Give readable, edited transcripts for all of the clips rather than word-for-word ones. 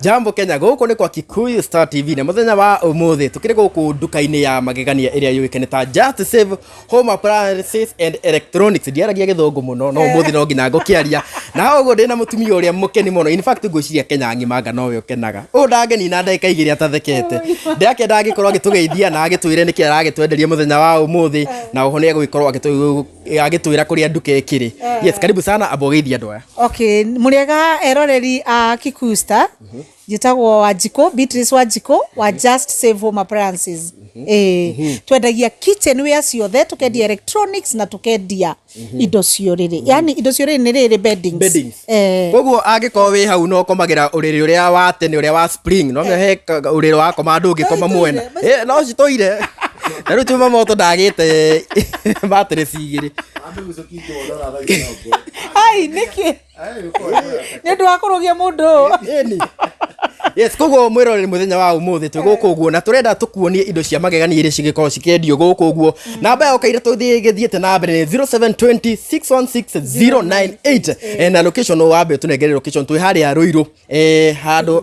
Jambo Kenya, gũkũ nĩ kwa Kikuyu Star TV na mũthenya wa ũmũthĩ tũkĩrĩ gũkũ nduka-inĩ ya magegania ĩrĩa yũĩkaine ta Just Save Home Appliances and Electronics. Ndiaragia gĩthũngũ mũno no ũmũthĩ no nginya ngũkĩaria na hau ũguo ndĩna mũtumia ũrĩa mũkeni mũno. In fact, ngwĩciria Kenya ng'ima anga nowe ũkenaga. Ũyũ ndangeni na ndagĩka 2 atathekete. Ndĩrakĩenda angĩkorwo agĩtũgeithia na agĩtwĩre nĩkĩ aragĩtwenderia mũthenya wa ũmũthĩ, na oho nĩ egũgĩkorwo agĩtwĩra kũrĩa nduka ĩkĩrĩ. Yes, karibu sana, amba ũgeithie andũ aya. Okay, mũrĩega eroreri a Kikuyu Star. Njĩtagwo Wanjikũ, Beatrice Wanjikũ wa Just Save Home Appliances. Twendagia kitchen ware ciothe, tũkendia electronics na tũkendia indo cia ũrĩrĩ. Yani indo cia ũrĩrĩ nĩ rĩrĩ, beddings. Beddings. Eh. Koguo angĩkorwo wĩ hau no ũkomagĩra ũrĩrĩ ũrĩa wa tene, ũrĩa wa spring, no he ũrĩrĩ wakoma ndũngĩkoma No mwena. itũire. No citũire na rĩu tuma moto ndagĩte mattress 2. Ai, nĩkĩ? Nĩ ũndũ wa kũrũgia mũndũ. Ĩni. Yes, koguo mwĩroreri, mũthenya wa ũmũthĩ twĩ gũkũ ũguo na tũrenda tũkuonie indo cia magegania iria cigĩkorwo cikĩendio gũkũ ũguo. Namba ya ũkaira tũthiĩ gĩthiĩte na mbere nĩ 0720 616 098. Na location, wambe ũtũnengere location. Twĩ harĩa Rũirũ, handũ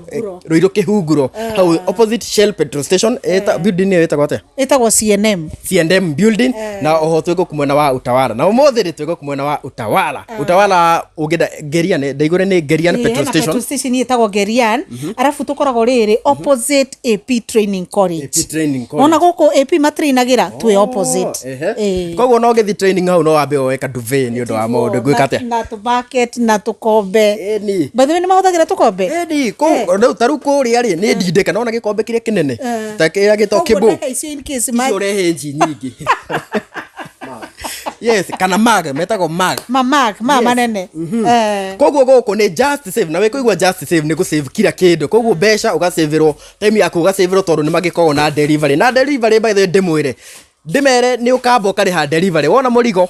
Rũirũ Kĩhunguro, hau opposite Shell petrol station. Building ĩyo ĩtagwo atĩa? Ĩtagwo CNM. C&M building. Na oho twĩ gũkũ mwena wa Utawala, na ũmũthĩ rĩ twĩ gũkũ mwena wa Utawala. Utawala ũngĩenda Ngerian, ndaigũre nĩ Ngerian petrol Hena station. Petrol station ĩtagwo Ngerian, arabu tũkoragwo rĩrĩ opposite AP Training College. AP Training College. Ona gũkũ AP matrainagĩra, twĩ opposite. Koguo no gĩthi training hau no wambe woe kaduve nĩ ũndũ wa maũndũ gwĩka atĩa? Na tũbucket na tũkombe. Ĩni. By the way, nĩ mahũthagĩra tũkombe. Ĩni, rĩu ta rĩu kũrĩa rĩ nĩ ndindĩka nona gĩkombe kĩrĩa kĩnene ta kĩrĩa gĩtagwo Koguo kĩbũ. ndeka icio in case Icio ũrehe nji nyingĩ, yes, kana mag metagwo mag. Ma mag ma manene. Koguo gũkũ nĩ Just Save, na wĩkũigua Just Save nĩ gũsave kila kĩndũ. Koguo mbeca ũgasavĩrwo, time yaku ũgasavĩrwo, tondũ nĩ magĩkoragwo na delivery. Na delivery, by the way, ndĩmwĩre ndĩmere nĩ ũkamba ũkarĩha delivery wona mũrigo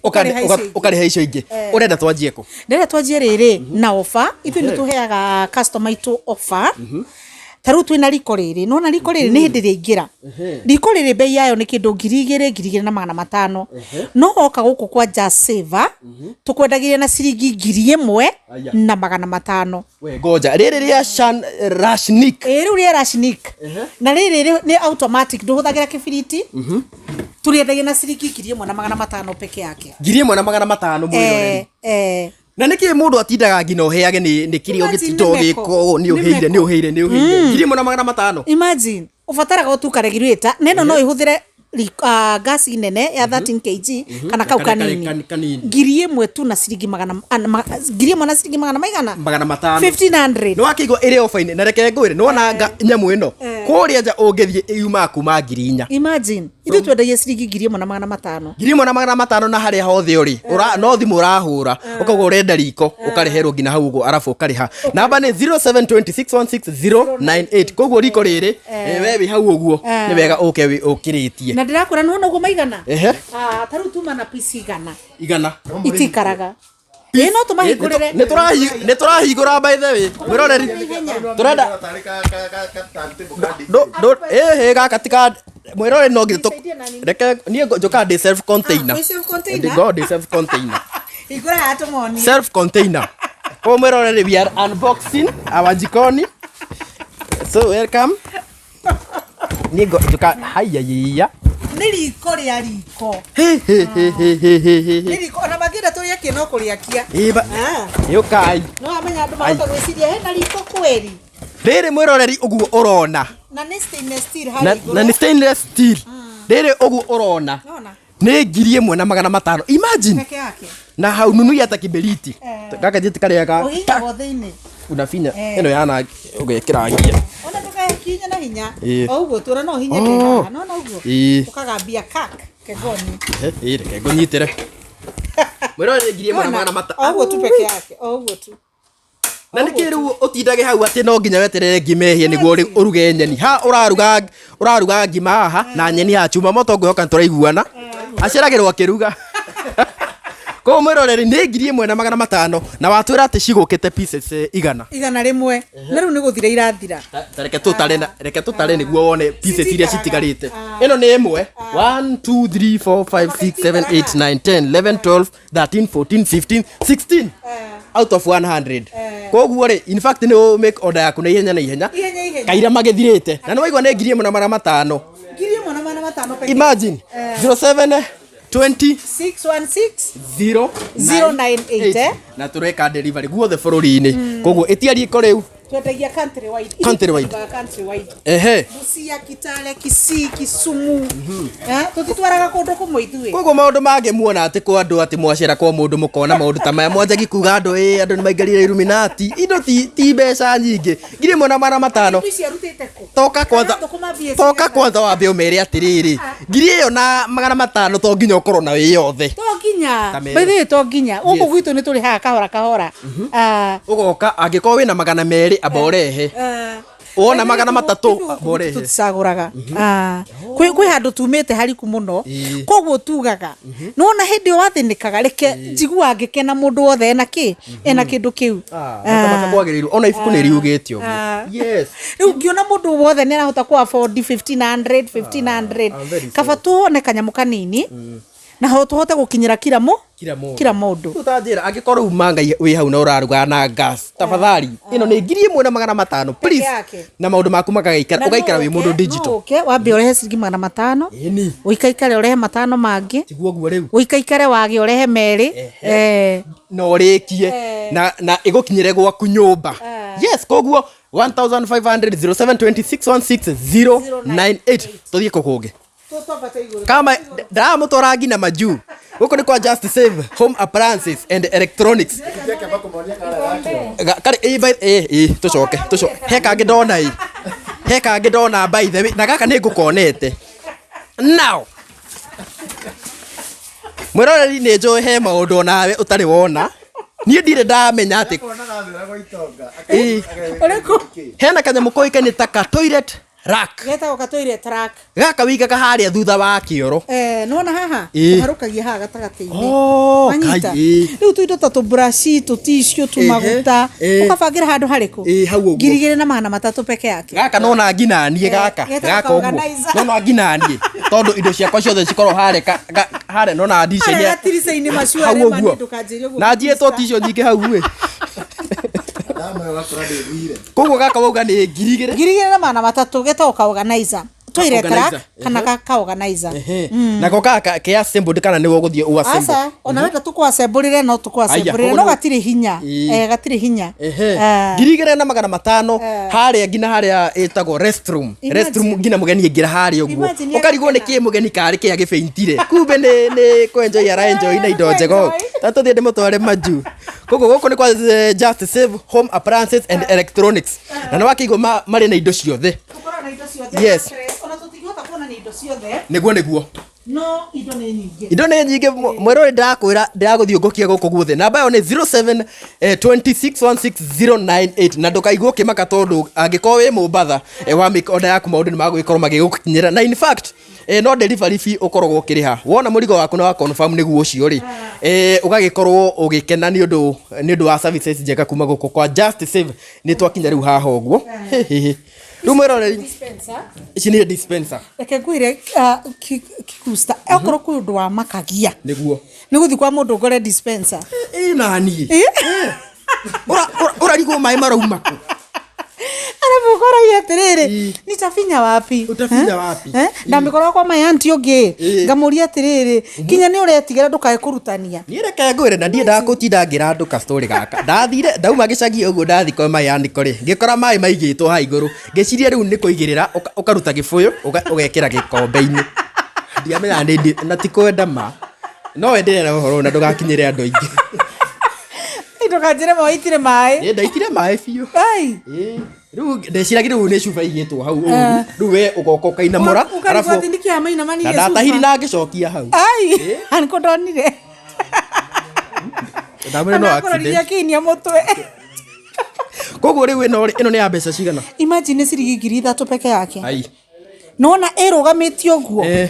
Ũkarĩha icio ingĩ. Ũkarĩha icio ingĩ. Ũrenda twanjie kũ? Ndĩrenda twanjie rĩrĩ na offer. Ithuĩ nĩ tũheaga customer itũ offer. Ta rĩu twĩna riko rĩrĩ, nona riko rĩrĩ nĩ hĩndĩ rĩaingĩra. Riko rĩrĩ bei yayo nĩ kĩndũ 2000, 2500, no woka gũkũ kwa Just Saver tũkwendagĩria na ciringi 1500. Aya. We ngoja. Rĩrĩ rĩa Shan Rashnik. Ĩ, rĩu rĩa Rashnik, na rĩrĩ nĩ automatic, ndũhũthagĩra kĩbiriti. Tũrĩendagia na ciringi 1500 peke yake. 1500, mwĩroreri. Na nĩkĩ mũndũ atindaga nginya ũheage nĩ kĩrĩa Imagine, ũgĩtinda nĩ meko. ũgĩko nĩ Nĩ ũhĩire meko. Nĩ ũhĩire, nĩ ũhĩire, 1500. Imagine ũbataraga o tu karegulator, na ĩno no ĩhũthĩre gasi nene ya 13 kg kana kau kanini. Kanini. 1000 tu na ciringi magana 1000 na ciringi magana maigana? 500. 1500. Nĩ wakĩigua ĩrĩ ofa-inĩ. Na reke ngwĩre, nĩwona nyamũ ĩno kũrĩa nja ũngĩthiĩ yumaga kuma 4000. Imagine, ithuĩ twendagia ciringi 1500. 1500, na harĩa hothe ũrĩ no thimũ ũrahũra ũkauga ũrenda riko, ũkareherwo nginya hau ũguo, arabu ũkarĩha. Namba nĩ 0720616098. Koguo riko rĩrĩ, we wĩ hau ũguo nĩ wega ũke ũkĩrĩtie. Na ndĩrakwĩra, nĩwona ũguo maigana? Ehe. Ah, ta rĩu tuma na piece 100. 100. Itikaraga, ĩ no tũmahingũrĩre. Nĩ tũrahingũra, by the way, mwĩroreri, tũrenda ĩhĩ gaka ti ka mwĩroreri no nginya Nisaidie nani? Reke niĩ njũkaga ndĩ self container. Ah, wĩ self container? Ngoragwo ndĩ self container. Hingũra haha tũmonie. Self container. Kwa mwĩroreri, we are unboxing our jikoni, so welcome. Niĩ njuka haiya yiya. Nĩ riko rĩa riko. He he he he he he he. Nĩ riko, ona mangĩenda tũrĩakie no kũrĩakia. Ĩ Ah. yũkai. No amenya andũ mahota gwĩciria hena riko kweri. Rĩrĩ, mwĩroreri, ũguo ũrona Na nĩ stainless steel na, harĩa na nĩ igũrũ. stainless steel. Rĩrĩ ũguo ũrona Nona nĩ 1500, imagine. Peke yake. Na hau nunui hata kiberiti. Gaka jiti karĩa ka Ũhihinyagwo thĩinĩ. Unafinya. Eh. Ĩno yana ũgekĩra ngia. Ona ndũkahihinye na hinya. Ĩ. O ũguo tu, ona no ũhinye Oh. ndĩ haha nona ũguo. Ĩ. Ũkagambia kak kegoni. Ĩ, reke ngũnyitĩre, mwĩroreri, ngiri ĩmwe na Nona, magana matano. O ũguo tu peke yake, o ũguo tu. Na nĩkĩ rĩu ũtindage hau atĩ no nginya weterere ngima ĩhĩe nĩguo ũruge nyeni? Ha ũraruga, ũraruga ngima haha na nyeni haha chuma moto. Ngwĩhoka nĩtũraiguana, aceragĩrwo akĩruga. Koguo mwĩroreri, nĩ 1500, na watwĩra atĩ cigũkĩte pieces 100. 100, na rĩu nĩ gũthira irathira. Ta reke tũtare reke tũtare nĩguo wone pieces iria Citiikaraga. citigarĩte. Ĩno nĩ ĩmwe, 1 2 3 4 5 6 7 8 9 10 11 12 13 14 15 16. Out of 100. Koguo rĩ, in fact nĩ ũ make order yaku na ihenya na ihenya. Ihenya, ihenya. Kaira magĩthirĩte. Na nĩ waigua nĩ 1500. 1500 peke. Imagine 07 20 616 0 098, eh? Na tũreka delivery guothe bũrũri-inĩ. Koguo ĩtia riko rĩu. Twendagia country wide. Country wide. Country wide. Ehe. Busia, Kitale, Kisii, Kisumu. Eh, tutitwaraga kundu kumwe ithuĩ. Koguo maũndũ mangĩ muona atĩ kwa andũ atĩ mwacera kwa mũndũ mũkona maũndũ ta maya mwanjagi kuga andũ ĩ andũ nĩ maikarire Illuminati. Indo ti mbeca nyingĩ. 1500. Ici arutĩte kũ? Toka kwanza. Thũkũma mbia Toka cigana? kwanza wambe ũmere atĩrĩrĩ, 1500 to nginya ũkorwo na wĩ yothe. To nginya. Ta mere. By the way, to nginya. Gũkũ Yes. gwitũ nĩ tũrĩhaga kahora kahora. Ah, Ũgoka angĩkorwo wĩna 200 amba ũrehe. ah. Wona 300 amba ũrehe. Tũticagũraga. Ah, kwĩ handũ tumĩte hariku mũno. Ĩĩ. Koguo tugaga nĩwona hĩndĩ ĩyo wathĩnĩkaga reke njiguaga ngĩkena mũndũ wothe ena kĩ ena kĩndũ kĩu. Ah, matamaka kwagĩrĩirwo ona ibuku nĩ riugĩte ũguo. Ah. Yes. Rĩu ngĩona mũndũ wothe nĩ arahota kũ afford 1500 1500 I'm very kaba tuone kanyamũ kanini na ho tũhote gũkinyĩra kila mũ Kila mũndũ. kila mũndũ. Rĩu ta njĩra angĩkorwo rĩu manga wĩ hau na ũraruga na gas tafadhali ĩno nĩ 1500 please yake. na maũndũ maku magagaikara ũgaikara wĩ mũndũ digital. No ũke wambe ũrehe ciringi 500 Ĩni. ũikaikare ũrehe 500 mangĩ Tiguo ũguo rĩu. ũikaikare wage ũrehe 2. Eh. Na ũrĩkie na ĩgũkinyĩre gwaku nyũmba. Yes, koguo 1500 0726 098 tũthiĩ kũ kũngĩ. Kama ndaramũtwara nginya majuu. Gũkũ nĩ kwa Just Save Home Appliances and Electronics. Karĩ ĩ by ĩ ĩ tũcoke tũcoke he kangĩ ndona ĩ he kangĩ ndona by the way na gaka nĩ ngũkonete now. Mwĩroreri nĩ njũĩ he maũndũ onawe ũtarĩ wona. Niĩ ndirĩ ndamenya atĩ Ĩ. Ũrĩkũ? Hena kanyamũ koĩkaine ta ka toilet rack. Getagwo ka toilet rack. Gaka wĩigaga harĩa thutha wa kĩoro. Eh, nĩwona haha Ĩ. ũharũkagia haha gatagatĩ-inĩ. Oh, Wanyita? kai, ĩ. Rĩu tũindo ta tũburaci tũticiũ tũmaguta Ehe, ĩ. ũkabangĩra handũ harĩkũ? Ĩ, hau ũguo. 2300 peke yake. Gaka nona nginanie gaka getagwo gaka ũguo organizer. nona nginanie tondũ indo ciakwa ciothe cikorwo harĩa harĩa nona ndica-inĩ Harĩa gatirica-inĩ macio hau arĩa ũguo ndũkanjĩre ũguo na njiĩtwo ticio nyingĩ hau ĩ. Koguo gaka wauga nĩ 2000. 2300 getagwo ka organizer. Toilet rack Organizer, kana ka organizer. Ehe. Nako gaka ke assembled kana nĩwe ũgũthiĩ ũ assemble? Aca, ona wenda tũkũacembũrĩre no tũkũacembũrĩre Aya, no gatirĩ hinya. Ĩ. Eh, gatirĩ hinya. Ehe. Ah. 2500 harĩa nginya harĩa ĩtagwo restroom. Imagine. Restroom nginya mũgeni aingĩra harĩa ũguo Imagine ũkarigwo nĩ kĩ mũgeni karĩ kĩ agĩbĩintire kumbe nĩ kwenjoi araenjoi na indo njega Kwenjoy. ta tũthiĩ ndĩmũtware majuu. Koguo gũkũ nĩ kwa Just Save Home Appliances and Electronics na nĩ wakĩigua marĩ na indo ciothe. Tũkoragwo na indo ciothe. Yes. Ona tũtingĩhota kuonania indo ciothe Nĩguo nĩguo. no indo nĩ nyingĩ. Indo nĩ nyingĩ mwerũ ndakwĩra ndĩragũthiũngũkia gũkũ guothe. Namba ĩyo nĩ 07 2616098 na ndũkaigwo ũkĩmaka tondũ angĩkorwo wĩ Mombatha wa make order yaku maũndũ nĩ magũgĩkorwo magĩgũkinyĩra na in fact no delivery fee ũkoragwo ũkĩrĩha wona mũrigo waku na wa confirm nĩguo ũcio rĩ ũgagĩkorwo ũgĩkena nĩ ũndũ wa services njega kuma gũkũ kwa Just Save. Nĩ twakinya rĩu haha ũguo. Hĩ, hĩ, hĩ. Rĩu mwĩroreri Dispenser. ici nĩ dispenser. Reke ngwĩre kikusta okorwo kwĩ ũndũ wa makagia Nĩguo. nĩ gũthiĩ kwa mũndũ ngore dispenser. Ĩ nani ũrarigwo maĩ marauma kũ? Arabu ũkoragia atĩrĩrĩ nitabinya wapi? Utabinya Eh? wapi? Eh? Ndamĩkorwo kwa my auntie ũngĩ ngamũria atĩrĩrĩ kinya nĩ ũretigĩra ndũkae kũrutania. Niĩ reke ngwĩre na ndiendaga gũtinda ngĩra andũ ka story gaka. Ndathire ndauma gĩcagi ũguo ndathi kwa my auntie rĩ ngĩkora maĩ maigĩtwo haha igũrũ ngĩciria rĩu nĩ kũigĩrĩra ũkaruta gĩbũyũ ũgekĩra gĩkombe-inĩ. Ndiamenya nĩ na ti kwenda ma no wenderere na ũhoro ũyũ na ndũgakinyĩre andũ aingĩ. Ndũkanjĩre mawaitire maĩ. Niĩ ndaitire maĩ biũ. Ai. Ĩ, rĩu ndeciragia rĩu nĩ cuba igĩtwo hau ũru rĩu we ũgoka ũkainamũra Ũkarigwo atĩ nĩkĩ amainamanirie na ndatahiri cuba. na ngĩcokia hau. Ai, aniko ndonire. Ndamwĩra no Anakũroririe accident. akĩinia mũtwe. Koguo rĩu ĩno rĩ ĩno nĩ ya mbeca cigana? Imagine nĩ ciringi 3000 peke yake. Ai. Nona ĩrũgamĩtio ũguo. Eh,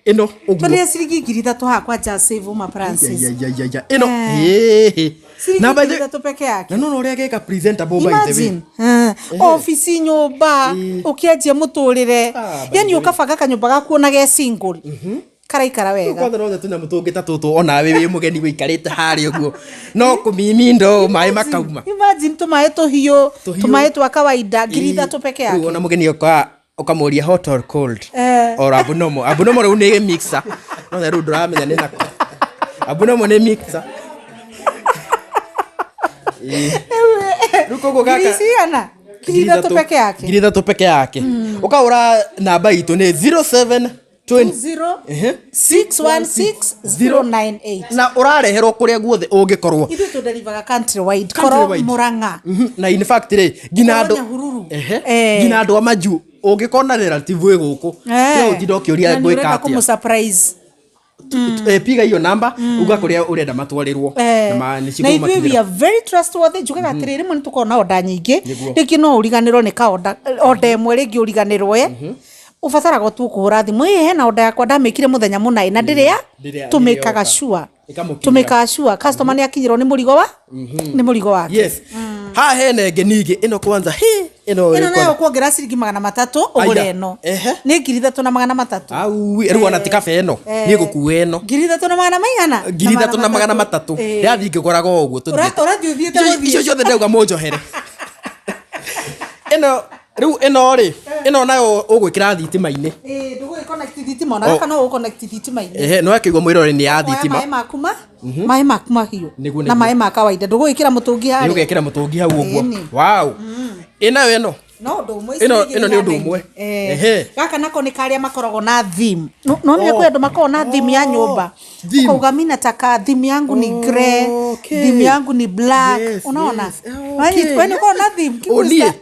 ĩno ũguo. Tũrĩe ciringi 3000 haha kwa Just Save Home Appliances. Ya, ya, ya, ya. Ĩno ĩĩ. Ciringi Na by the 3000 peke yake. na no ũrĩa geka presentable by the way. Imagine. Obici nyũmba ũkĩanjia mũtũrĩre. Ah, by Yani the way. ũkabanga kanyũmba gaku ona ge single. Karaikara wega. Kwanza no tũnyamũ tũngĩ ta tũtũ onawe wĩ mũgeni wĩikarĩte harĩa ũguo no kũmimindo maĩ makauma. Imagine tũmaĩ tũhiũ. Tũhiũ. Tũmaĩ twa kawaida 3,000 peke Rĩu yake. ona mũgeni oka ũkamũria hot or cold Eh. or abnormal. Abnormal rĩu nĩ mixer, no rĩu ndũramenya nĩ nako abnormal nĩ mixer. Ĩĩ. Rĩu koguo Ngiri gaka cigana? 3,000 peke yake. 3,000 peke yake. Ũkahũra namba itũ nĩ 07 20 0 Ehe. 616 098. Na ũrareherwo kũrĩa guothe ũngĩkorwo. Ithuĩ tũnderivaga country wide, korwo Countrywide. Murang'a. Na in fact rĩ, nginya Korwo andũ Nyahururu. Ehe. Eh. Nginya andũ a majuu ũngĩkona relative wĩ gũkũ tiga ũtinda ũkĩũria Na nĩ ngwĩka ũrenda atĩa. kũmũ-surprise. Piga hiyo namba uga kũrĩa ũrenda matwarĩrwo. Eh, Na ma- nĩ na ithuĩ we cikũmakinyĩra. are very trustworthy. Njugaga atĩrĩrĩ, rĩmwe nĩ tũkoragwo na order nyingĩ. Nĩguo. Rĩngĩ no ũriganĩrwo nĩ ka order, order ĩmwe rĩngĩ ũriganĩrwo, ũbataraga tu kũhũra thimũ, ĩ hena order yakwa ndamĩkire mũthenya mũna ĩ, na ndĩrĩa Ndĩrĩa tũmĩkaga yoka. sure. Ĩkamũkinyĩra. Tũmĩkaga sure customer nĩ akinyĩrwo nĩ mũrigo wa nĩ mũrigo wake. Yes, haha hena ĩngĩ ningĩ ĩno kwanza hi ĩno Ĩno ĩĩ nayo kuongerera ciringi 300 ũgũre. Aya. Ĩno Ehe. nĩ 3,300. Au rĩu ona ti kabe ĩno Eh. niĩ ngũkua ĩno. 3,000 maigana? 3,300. Eh. Ndĩrathiĩ ngĩgũraga o ũguo tũthiĩte. Ũrathiĩ ũthiĩte gũthiĩ. Icio ciothe ndauga mũnjohere. Ĩno rĩu ĩno rĩ, ĩno nayo ũgwĩkĩra thitima-inĩ. Ĩĩ, ndũgũgĩconnect thitima ona gaka no ũconnect thitima-inĩ. Ehe, no akĩigua mwĩrore nĩ ya Oya thitima. maĩ maku ma maĩ maku mahiũ Nĩguo, na nĩguo. maĩ ma kawaida, ndũgũgĩkĩra mũtũngi Nĩ harĩa. ũgekĩra mũtũngi hau ũguo. Ĩni. Wow, ĩnayo ĩno. No ũndũ ũmwe. Ĩno- Ici ĩno nĩ ũndũ ũmwe. Eh. Ehe. Gaka nako nĩ karĩa makoragwo na theme. No nĩ Oh. kwĩ andũ makoragwo na theme ya nyũmba. Theme. Ukauga mi nataka theme yangu ni grey, Okay. theme yangu ni black. Yes, Unaona? yes. Wewe Okay. wewe uko na theme? O niĩ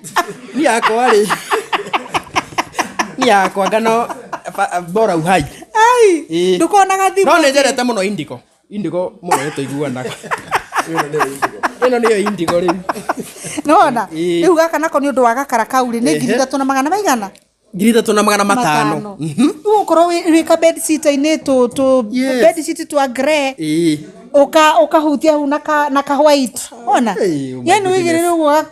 niĩ yakwa rĩ, niĩ yakwa ngano bora uhai. Ai, Ĩĩ. ndukonaga theme? No nĩ njendete mũno indigo, indigo mũno nĩ tũiguanaga. Ĩno nĩyo indigo rĩu. Nona Ĩĩ. rĩu gaka nako nĩ ũndũ wa gakara kau rĩ, nĩ Ehe. 3,000 maigana? 3,500. Rĩu ũkorwo wĩ ka bed sheet-inĩ tũ Yes. bed sheet twa grey, Ĩĩ. ukahutia hau na ka white ona. Hey, oh my Yani goodness. wigirire uguo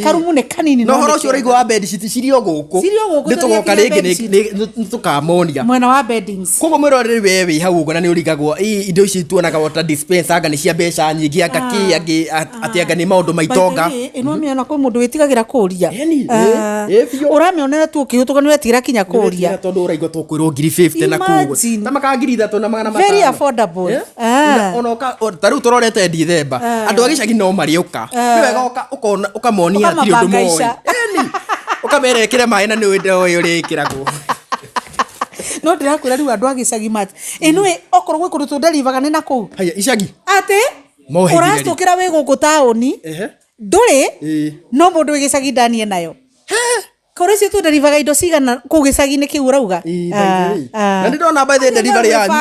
karumu nĩ kanini Na no ũhoro nĩ ũcio ũraigua wa bed sheet cirĩ o gũkũ. Cirĩ o gũkũ, nĩ tũgoka tũrĩa rĩngĩ bed sheet. nĩ tũkamonia. Mwena wa beddings. Koguo mwĩroreri we wĩ hau ũguo na nĩ ũrigagwo "Ĩ, indo ici tuonaga water dispenser anga nĩ cia mbeca nyingĩ, anga kĩ angĩ atĩ anga nĩ maũndũ maitonga." Ĩno mĩona kwĩ mũndũ wĩtigagĩra kũria. Ĩni, Ah, ĩ, ĩ biũ. Ũramĩonera tu ũkĩhĩtũka nĩ wetigĩra kinya kũria. Nĩwĩtigĩra tondũ ũraigua tũkwĩrwo 50,000 na kũu Imagine. ta maka 3,500. Very affordable. Eh? Ah. Na ona ta rĩu tũrorete Dithemba andũ a gĩcagi no marĩũka, nĩ wega ũkamonia hatirĩ ũndũ moĩ. Ũkamabangaica. Ĩni, ũkamera ĩkĩre maĩ na nĩ ũĩ ũrĩa ĩkĩragwo. No ndĩrakwĩra rĩu andũ a gĩcagi mati ĩnũĩ okorwo gwĩ kũndũ tũnderivaga nĩ na kũu. Haya icagi. Atĩ Mohĩgĩrĩri. ũracũkĩra wĩ gũkũ taũni Ehe. ndũrĩ. Ĩĩ. No mũndũ wĩ gĩcagi ndanie nayo korwo icio tũnderivaga indo cigana kũu gĩcagi-inĩ kĩu ũrauga. Ĩĩ, by the way. Na nĩ ndona by the way delivery yanyu.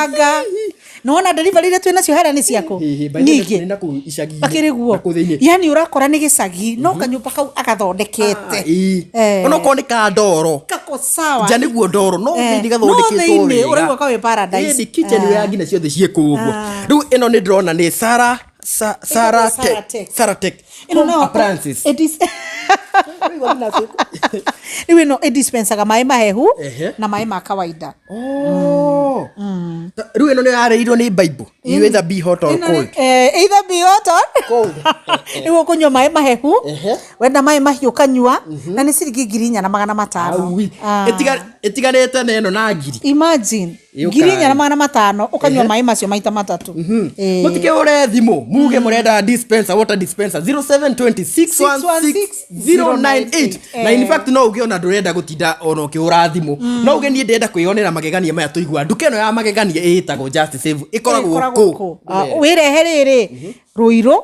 Nona delivery iria twĩ nacio harĩa nĩ ciakũ Ĩĩ, by the way, nyingĩ. nĩ na kũu icagi-inĩ, Akĩrĩ guo na kũu thĩinĩ. Yani ũrakora nĩ gĩcagi no kanyũmba kau agathondekete. Ĩĩ. Eh. Onokorwo nĩ ka ndoro. Kako sawa. Nja nĩguo ndoro no Eh. thĩinĩ No gathondeketwo thĩinĩ wega. ũraigua ka wĩ paradise. Ĩni kitchen Ah. ya nginya ciothe ciĩ kũu ũguo. Rĩu ĩno nĩ ndĩrona nĩ Sara Sara Ĩtagwo Sarah Tech. Tech. Sarah Tech. Ĩno Home nayo appliances. Rĩu ĩno ĩdispensaga maĩ mahehu Ehe. na maĩ ma kawaida. Oh. Rĩu ĩno nĩ yarĩirwo nĩ Bible. You either be hot or Ĩno nĩ- cold. Either be hot or Cold. Rĩu ũkũnyua maĩ mahehu, Ehe. wenda maĩ mahiũ ũkanyua, na nĩ ciringi 4,500. Aui. Ah. Ĩtiganĩte na ĩno na ngiri. Imagine Ĩũkaga. 4,500 ũkanyua maĩ macio maita matatũ. Eh. Mũtikĩhũre thimũ muge mũrenda dispenser, water dispenser, 0720616098. Na in fact no uge ona ndũrenda gũtinda ona ũkĩhũra thimũ, no uge niĩ ndĩrenda kwĩyonera magegania maya tũigua nduka ĩno ya magegania ĩtagwo Just Save ĩkoragwo Ĩkoragwo kũ? kũ? Ah, wĩrehe rĩrĩ Rũirũ